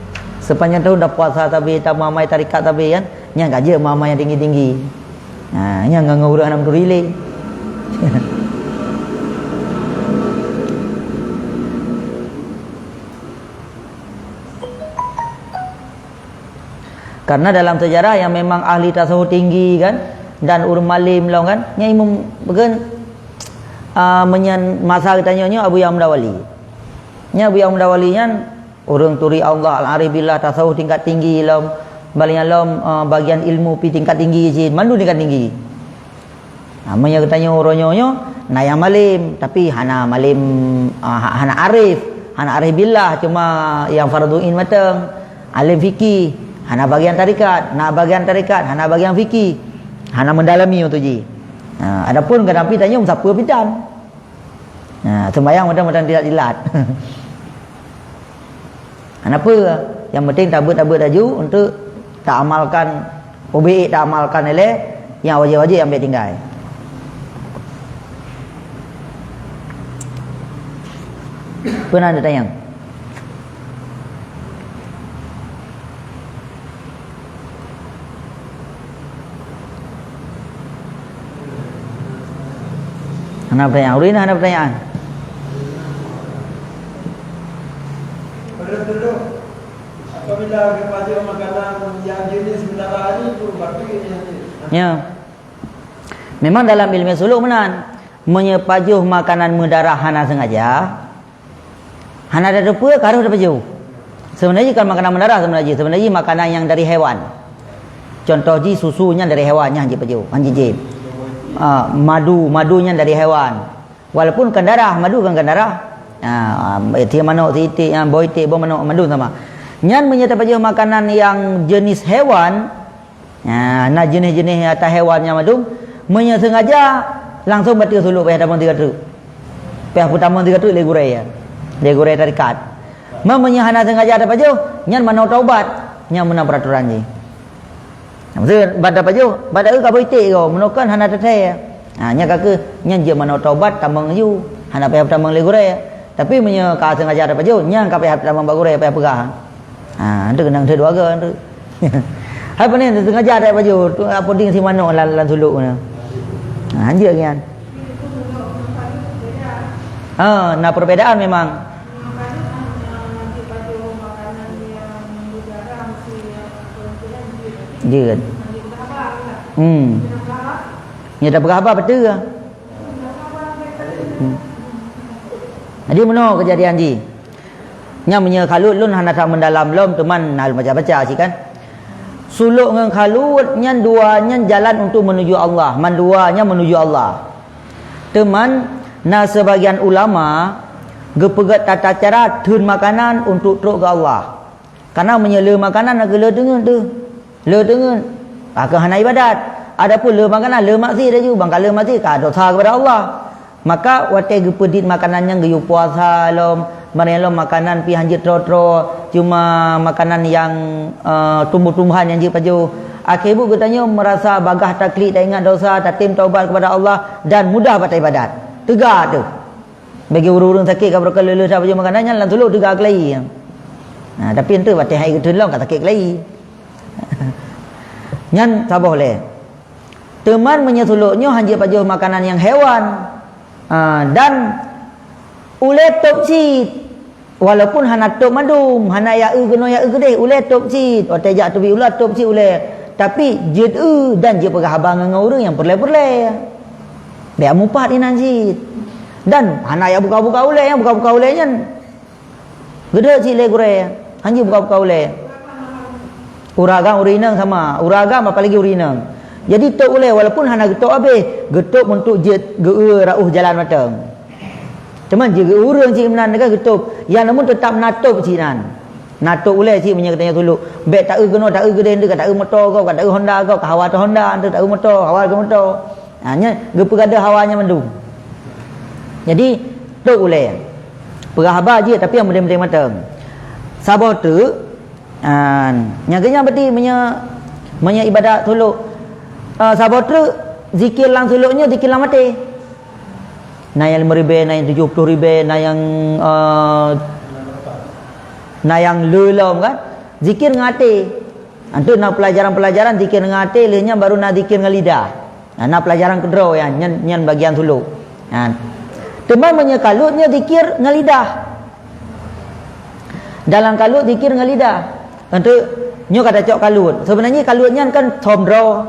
Sepanjang tahun dah puasa sabe, tamamai tarekat sabe kan, nyang ka jeuet mama nyang tinggi-tinggi. Ha, nyang ngon ureuëng hana meuturi lé. Karena dalam sejarah yang memang ahli tasawuf tinggi kan, dan ureuëng malem lom kan, nyang imum bukan, ah, meunyan masa geutanyoe nyoe Abu Yahya Muda Wali. Nyan Abu Yahya Muda Wali nyan ureuëng turi Allah, al-arif billah, tasawuf tingkat tinggi lom, balian lom, eh, bagian ilmu pi tingkat tinggi cit, mandum tingkat tinggi. Ha, meunyoe geutanyoe uroe nyoe nyoe, na nyang malem, tapi hana malem, ah, ha-, hana arif, hana arif billah, cuma nyang fardhu ain mantong. Alem fikih, hana bagian tarekat, na bagian tarekat, hana bagian fikih, hana mendalami untuk ji. Ha, adapun kadang pi tanyoe sapeue pitan. Nah, sembahyang mantong-mantong dilat-dilat. Kenapa? Yang penting tabeuet-tabeuet laju untuk taamalkan, ubé taamalkan ilée, yang wajib-wajib ambil tinggai. Pernah ditanya? Hana pertanyaan. Ulina hana pertanyaan. Apabila geupajoh makanan yang jenis menara ini, itu berarti ini. Ya. Memang dalam ilmu suluk meunan, meunyoe pajoh makanan meudarah hana sengaja, hana tateupeue ka harôh tapajoh. Seubeunajih kon makanan meudarah seubeunajih, seubeunajih makanan nyang dari hewan. Contoh jih susu nyan dari hewan, nyan jipajoh, han jijieb. Ah, madu, madu nyan dari hewan. Walaupun kon darah, madu kan kon darah. Ah, iték manok, iték, ah, boh iték, boh manok, madu sama. Nyan meunyoe tapajoh makanan nyang jenis hewan, nah, na jeuneh-jeuneh ata hewan nyang mandum, meunyoe sengaja, langsung bateue suluk payah tamong tiga treuk. Payah peutamong tiga treuk lé gurée, ya. Lé gurée tarekat. Ma meunyoe hana sengaja tapajoh, nyan manoe taubat, nyan meunan peuratoran jih. Maksud, ban tapajoh, ban taeu ka boh iték ko, meunoe kan hana tathée. Ha, nyan ka keuh, nyan jeuet manoe taubat, tamong laju, hana payah peutamong lé gurée. Tapi meunyoe ka sengaja tapajoh, nyan ka payah peutamong bak gurée, payah peugah. Ha, tu keunong tu dua go tu. Hai pane sengaja tapajoh, tu apa ding si manok lam, lam suluk na. Ha, hanjeuet nyan. Ha, na perbedaan memang. Jeuet. Hmm. Nyoe tapeugah haba beutôi. Hmm. Jadi meunoe keujadian jih. Nyan meunyoe khalut lôn hana that meudalam lom, teuma na lôn baca-baca cit kan. Sulok ngon khalut nyan dua nyan jalan untuk menuju Allah, mandua nyan menuju Allah. Teuma na sebagian ulama geupeugét tata cara theun makanan untuk trok keu Allah. Karena meunyoe le makanan, na keuh le teungeut teuh. Le teungeut, ka keuh hana ibadat. Adapun le makanan, le maksiat laju, ban ka le maksiat, ka dosa kepada Allah. Maka watée geupeudiet makanan nyang geuyue puasa lom, meunan lom makanan pih hanjeuet troe-troe, cuma makanan nyang, eh, tumbuh-tumbuhan nyang jeuet pajoh. Akhé buet geutanyoe meurasa bagaih taklik, taingat dosa, tatem taubat kepada Allah, dan mudah bak taibadat. Teuga teuh. Bagi ureuëng-ureuëng sakét ka beureukat leuh-leuh that pajoh makanan nyan, lam sulok teuga keulayi. Nah, tapi enteuk watée hai geuteun lom ka sakét keulayi. Nyan saboh lé. Teuma meunyoe sulok nyoe hanjeuet pajoh makanan nyang hewan, ah, dan ulée tôb cit. Walaupun hana tôb mandum, hana ya eu keunoe ya eu keudeh, ulée tôb cit. Watée jak teubiet ulat tôb cit ulée. Tapi jeuet eu dan jeuet peugah haba ngon ureuëng nyang peureulée-peureulée. Bék mupat inan cit. Dan hana ya buka-buka ulée, nyang buka-buka ulée nyan. Geudeuek cit lé gurée, hanjeuet buka-buka ulée. Ureuëng agam ureuëng inong sama, ureuëng agam apalagi ureuëng inong. Jadi tôb ulée walaupun hana geutôb habéh, geutôb untuk jeuet geu-eu rauh jalan mantong. Teuma jeuet geu-eu ureuëng cit meunan ka geutôb, nyang namun teutap na tôb cit nan. Na tôb ulée cit meunyoe geutanyoe sulok. Bék ta eu keunoe, ta eu keudeh, ta eu moto gob, ka ta eu Honda gob, ka hawa teuh Honda, ta eu moto, hawa teuh moto. Ha, nyan geupeugadôh hawa nyan mandum. Jadi, tôb ulée. Peugah haba jih, tapi nyang meudeh-meudeh mantong. Saboh treuk, ha, nyang keunyan berarti meunyoe, meunyoe ibadat sulok, eh, saboh treuk, zikir lam sulok nyoe, zikir lam até. Na nyang limong ribée, na nyang tujoh ploh ribée, na nyang, eh, na nyang le lom kan. Zikir ngon até. Anteuk na pelajaran-pelajaran zikir ngon até, lheueh nyan baru na zikir ngon lidah. Nah, na pelajaran keudroe nyan, nyan, nyan bagian sulok. Nah. Teuma meunyoe kalut nyoe zikir ngon lidah. Dalam kalut zikir ngon lidah. Anteuk nyoe ka tacok kalut. Seubeunajih kalut nyan kan som droe.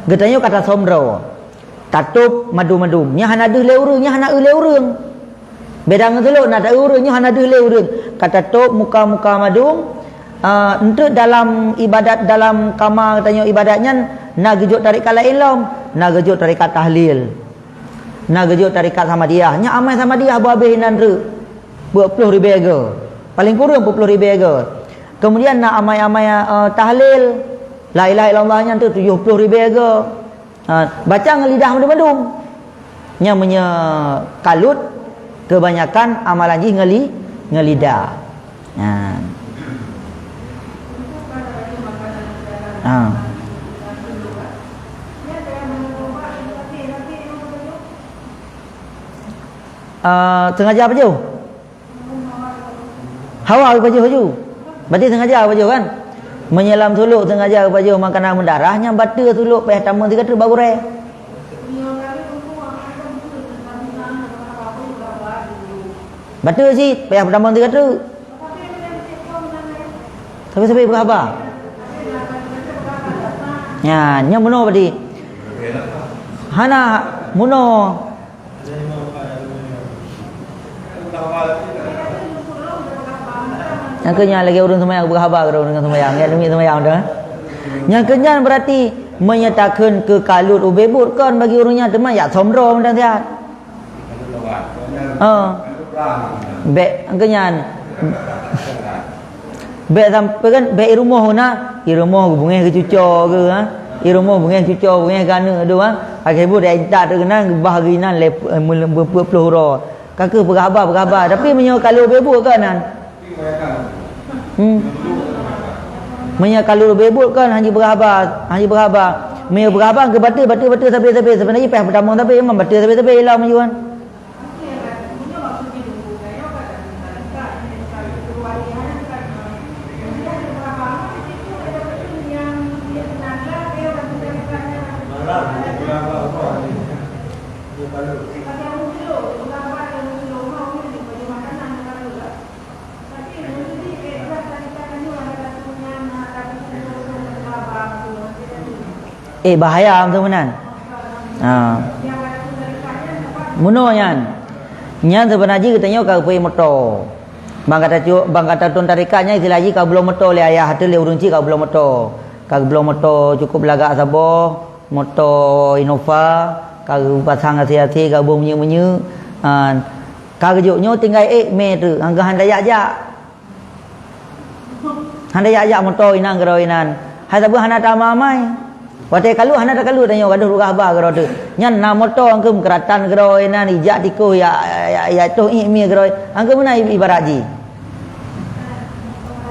Geutanyoe ka tasom droe. Tatôb madum-madum. Nyan hana deuh lé ureuëng, nyan hana eu lé ureuëng. Beda ngon sulok, na ta eu ureuëng, nyoe hana deuh lé ureuëng. Ka tatôb muka-muka madum, ah, enteuk dalam ibadat, dalam kama geutanyoe ibadat nyan, na geujok tarekat laén lom, na geujok tarekat tahlil. Na geujok tarekat samadiyah. Nyan amai samadiyah beu habéh inan treuk. Peuet ploh ribée goe. Paléng kureueng peuet ploh ribée goe. Kemudian na amai-amai, eh, tahlil. La ilaha illallah nyan tu tujoh ploh ribée goe. Ha, baca ngon lidah mandum-mandum. Nyan meunyoe kalut, keubanyakan amalan jih ngon li-, ngon lidah. Ha. Ha. Ah, sengaja apa je? Hawa geupajoh laju. Berarti sengaja geupajoh kan? Meunyoe lam sulok sengaja geupajoh makanan meudarah, nyan bateue sulok payah tamong sigoe treuk bak gurée. Bateue cit, payah tamong sigoe treuk. Sabe-sabe peugah haba. Nyan, nyan bunoe berarti. Hana, bunoe. Nyang keu nyan lagée ureuëng seumayang, peugah haba keudroe ureuëng seumayang, ya demi seumayang tu. Nyang keu nyan berarti meunyoe takheun keu kalut ubé buet kon bagi ureuëng nyan teuma ya som droe mantong siat. Oh. Bék, nyang keu nyan. Bék sampoe kan, bék i rumoh na, i rumoh beungéh geucuco geuh, ha. I rumoh beungéh cuco, beungéh geuh aneuk dua, ha. Akhé buet dak intat keunan, geubah geuh inan lé, eh, meuleumput ploh uroe. Ka keuh peugah haba, peugah haba. Tapi meunyoe kalut ubé buet kon nan. Hmm. Meunyoe kalut ubé buet kon, hana jipeugah haba, hana jipeugah haba. Meunyoe peugah haba, keu bateue, bateue, bateue, sabe, sabe. Seubeunajih payah peutamong sabe, memang bateue sabe-sabe ilong meunyoe kan. Eh, bahaya tu meunan. Ha. Bunoe nyan. Nyan seubeuna jih geutanyoe ka geupeuék moto. Ban gata cu-, ban gata tueng tarekat nyan istilah jih ka geubloe moto lé ayah ateueh lé ureuëng chik ka geubloe moto. Ka geubloe moto cukup lagak saboh, moto Innova, ka geupasang asie-asie, ka geuboh minyeuk-minyeuk. Ha. Ka geujok nyoe tinggai ék mé teuk, han geuhan tajak-jak. Hana jak-jak moto inan keudroe inan. Hai sabe hana tamamai. Watée kalut hana takalut tanyoe gadoh peugah haba keudroe teuh. Nyan na moto angkeum keuratan keudroe inan ijak tikoh ya, ya, ya, ya toh ié mie keudroe. Angkeum meunan ibarat jih.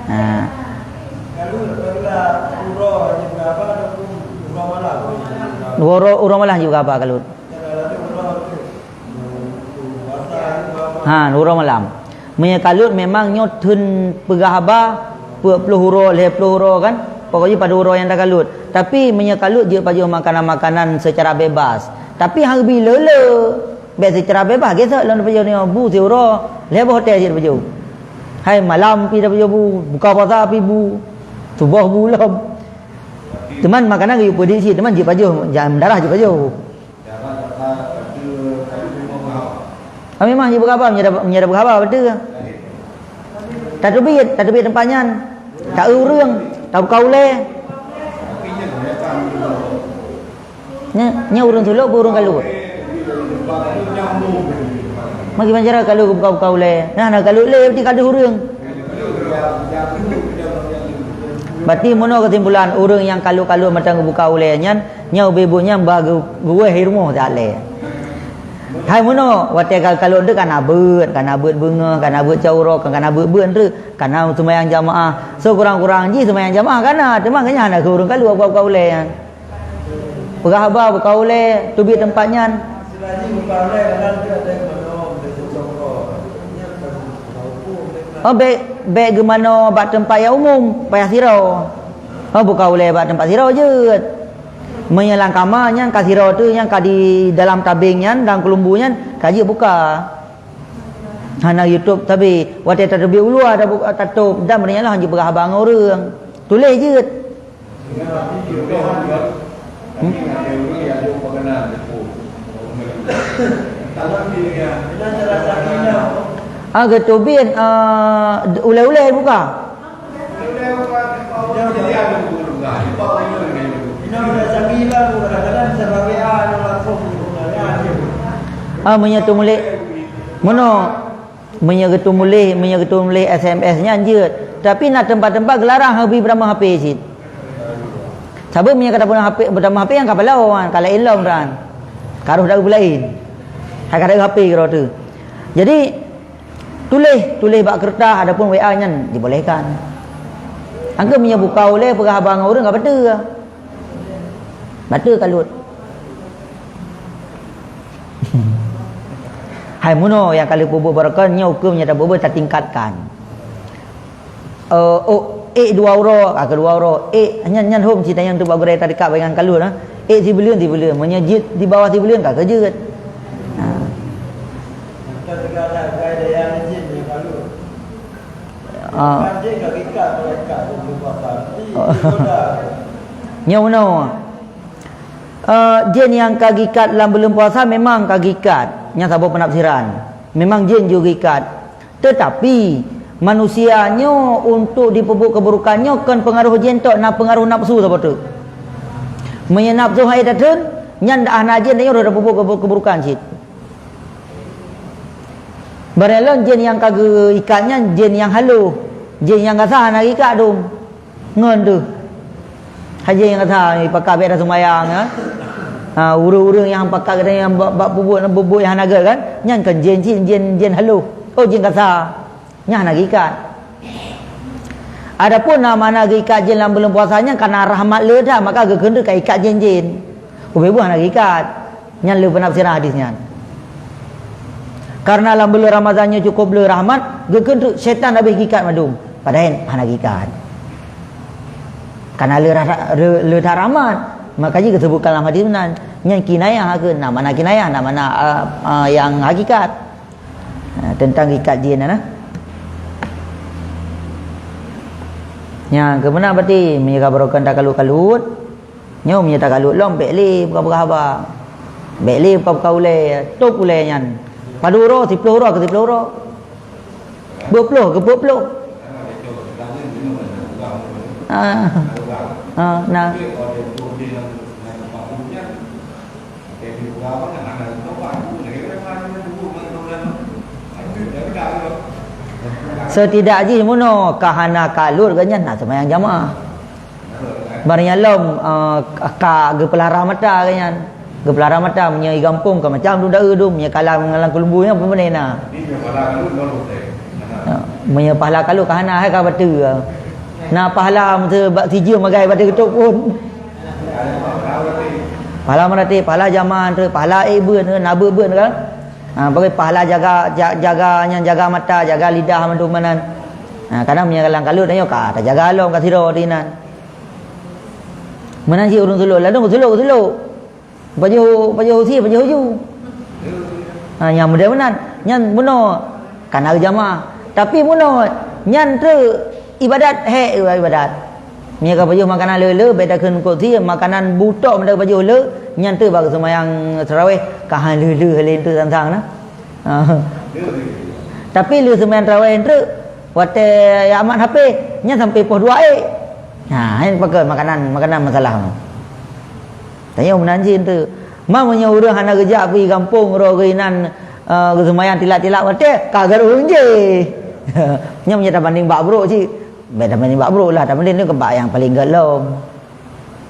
Ha. Uroe, uroe malam jipeugah haba kalut. Ha, uroe malam. Meunyoe kalut memang nyoe theun peugah haba, peuet ploh uroe, lhée ploh uroe kan. Pokok jih pada uroe nyang takalut. Tapi meunyoe kalut jeuet pajoh makanan-makanan seucara bebas. Tapi han geubi le-le. Bék seucara bebas, gesek lom pajoh nyoe bu siuroe, lhée boh tée cit pajoh. Hai malam pi tapajoh bu, buka puasa pi bu, suboh bu lom. Teuma makanan geuyue peudik cit, teuma jeuet pajoh, jangan darah jeuet pajoh. Ah, memang jipeugah haba, meunyoe dap-, meunyoe dapeupeugah haba beutôi. Tateubiet, tateubiet teumpat nyan. Taeu ureuëng, tabuka ulée. Nya, nya ureuëng tulok, ureuëng kalut. Magi bancara kalut buka-buka ulée. Nah, nah kalut lé, berarti kalut ureuëng. Berarti meunoe keusimpulan, ureuëng nyang kalut-kalut mantong geubuka ulée nyan, nyan ubé buet nyan bah geu-, geuwéh i rumoh that lé. Hai meunoe, watée ka kalon teuh kana beuet, kana beuet beungoh, kana beuet cot uroe, kana beuet-beuet treuk, kana seumayang jamaah. Sekurang-kurang jih seumayang jamaah kana, teuma geuhnyan hana keu ureuëng kalon buka-buka ulée nyan. Peugah haba buka ulée, teubiet teumpat nyan. Oh, bék, bék geumanoe bak teumpat nyang umum, payah sidroe. Oh, buka ulée bak teumpat sidroe jeuet. Meunyoe lam kama nyan ka sidroe teuh nyang ka di dalam tabeng nyan, dalam keulumbu nyan, ka jeuet buka. Hana YouTube sabe, watée tateubiet u luwa tabu-, tatôb, dan meunyoe lah jipeugah haba ngon ureuëng. Tuléh jeuet. Hmm? Ah, geuteubiet, ah, ulée-ulée buka. Ah, meunyoe teumuléh, meunoe, meunyoe geutumuléh, meunyoe geutumuléh S M S nyan jeuet. Tapi na teumpat-teumpat geularang hana bri beutamah H P cit. Sabab meunyoe ka tapeuna H P, beutamah H P nyang ka paloe, ka laén lom ran. Ka roh daun laén. Hai ka daun H P keudroe teuh. Jadi, tuléh, tuléh bak keureutah adapun W A nyan dibolehkan. Angka meunyoe buka ulée peugah haba ngon ureuëng ka bateue. Bateue kalut. Hai meunoe nyang ka lheueh peubuet barokon nyoe huköm nyang tabuet tatingkatkan. Eh, oh, ék dua uroe, ka keu dua uroe. Ék nyan, nyan hom cit nyang teuh bak gurée tadekat bagian kalut, ha. Ék sibuleuen, sibuleuen. Meunyoe jeuet di bawah sibuleuen, ka keu jeuet. Ha. Ah. Oh. Nyoe meunoe. Eh, jén nyang ka geuikat lam buleuen puasa memang ka geuikat. Nyan saboh peunafsiran. Memang jén jeuet geuikat. Teutapi, manusia nyoe untuk dipeubuet keuburukan nyoe kon peungaroh jén tok, na peungaroh nafsu saboh teuk. Meunyoe nafsu hai tatheun, nyan dah hana jén nyoe dah peubuet keubu-, keuburukan cit. Barang lom jén nyang ka geuikat nyan jén nyang halôh, jén nyang gasa hana geuikat dum. Ngon teuh. Hai jén nyang gasa, ipakat bék taseumayang, ya. Ha, ureuëng-ureuëng nyang pakat gata nyang bak, bak peubuet, peubuet nyang hana gét kan? Nyan kan jén cit, jén, jén halôh. Oh, jén gasa. Nyan hana geuikat. Adapun na makna geuikat jén lam buleuen puasa nyan karena rahmat le that, maka geukheun ka ikat jén-jén. Ubé buah hana geuikat. Nyan le peunafsiran hadis nyan. Karena lam buleuen Ramadhan nyoe cukup le rahmat, geukheun syaitan habéh geuikat mandum. Padahai hana geuikat. Karena le rah-, le, le that rahmat, maka jih geusebutkan lam hadis meunan. Nyan kinayah keu, na makna kinayah, na makna, ah, ah, nyang hakikat. Ah, teuntang geuikat jén nyan, nah. Nyan keu meunan berarti meunyoe ka barokon takalut-kalut, nyoe meunyoe takalut lom bék lé buka-buka haba. Bék lé buka-buka ulée, tôb ulée nyan. Padub uroe, siploh uroe keu siploh uroe. Dua ploh keu dua ploh. Ah. Ah, nah. Seutidak jih meunoe ka hana kalot geuh nyan, na seumayang jamaah. Barang nyan lom, eh, ka geupeulara mata geuh nyan. Geupeulara mata, meunyoe i gampông ka macam dum dae dum, meunyoe ka lam, lam keulumbu nyan peumané na. Ya, meunyoe pahala kalot ka hana, hai ka bateue. Na pahala meuseu bak sijeuem magai bak teutôp phon. Pahala meuratéb, pahala jamaah tu, pahala ék beuet tu, na beuet-beuet kan. Ha, bagi pahala jaga, ja-, jaga nyan, jaga mata, jaga lidah mandum meunan. Ha, kadang meunyoe lam kalot tanyoe ka tajaga lom ka sidroe di nan. Meunan cit ureueng sulok, ladôm sulok, sulok. Pajoh, pajoh usie, pajoh uju. Ha, nyang model meunan. Nyan bunoe ka na jamaah. Tapi bunoe nyan treuk ibadat, hék ibadat. Meunyoe ka pajoh makanan le-le, beda kheun kot sie, makanan butok meunan pajoh le, nyan treuk bak seumayang tarawih, ka han le-le hale treuk sang-sang na. Ha. Tapi le seumayang tarawih treuk, watèe ya amat H P, nyan sampai poh dua ék. Ha, nyan pakon makanan, makanan masalah. Tanyoe meunan cit tu. Ma meunyoe ureueng hana geujak pi gampông, roh geuh inan, eh, geuseumayang tilak-tilak watèe, ka geuruh jih. Nyoe meunyoe tabandéng bak brok cit. Bèk tabandéng bak brok lah, tabandéng nyoe keu bak nyang paleng gèt lom.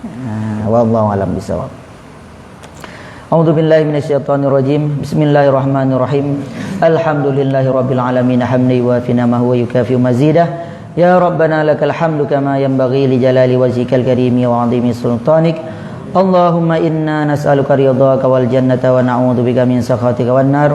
Ah, wallahu a'lam bishawab. A'udzubillahi minasyaitonirrajim. Bismillahirrahmanirrahim. Alhamdulillahirabbil alamin, hamdan yuwafi ni'amahu wa yukafi'u mazidah. Ya Rabbana lakal hamdu kama yanbaghi li jalali wajhikal karimi wa 'azimi sultanik. Allahumma inna nas'aluka ridhaka wal jannata wa na'udzubika min sakhatika wan nar.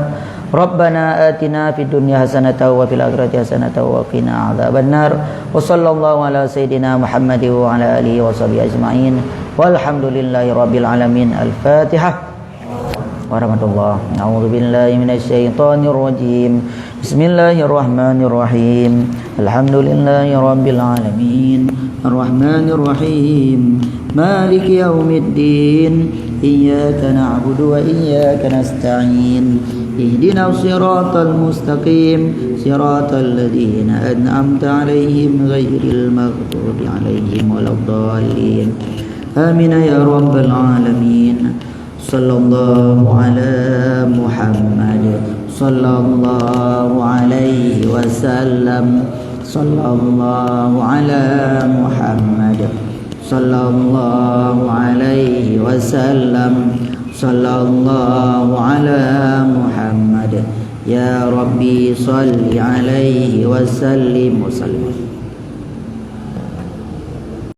Rabbana atina fid dunya hasanatan wa fil akhirati hasanatan wa qina adzabannar. Wa sallallahu ala sayyidina Muhammadin wa ala alihi wa sahbihi ajma'in. Walhamdulillahi rabbil alamin. Al-Fatihah. Warahmatullah. A'udzubillahi minasyaitonirrajim. Bismillahirrahmanirrahim. Alhamdulillahi rabbil alamin. Arrahmanirrahim. Maliki yaumiddin. Iyyaka na'budu wa iyyaka nasta'in. Ihdinas siratal mustaqim. Siratal ladzina an'amta 'alaihim ghairil maghdubi 'alaihim waladdallin. Amin ya rabbal alamin. Sallallahu ala Muhammad. Sallallahu alaihi wasallam. Sallallahu ala Muhammad. Sallallahu alaihi wasallam. Sallallahu ala Muhammad. Ya Rabbi, salli alaihi wasallim, wasallim.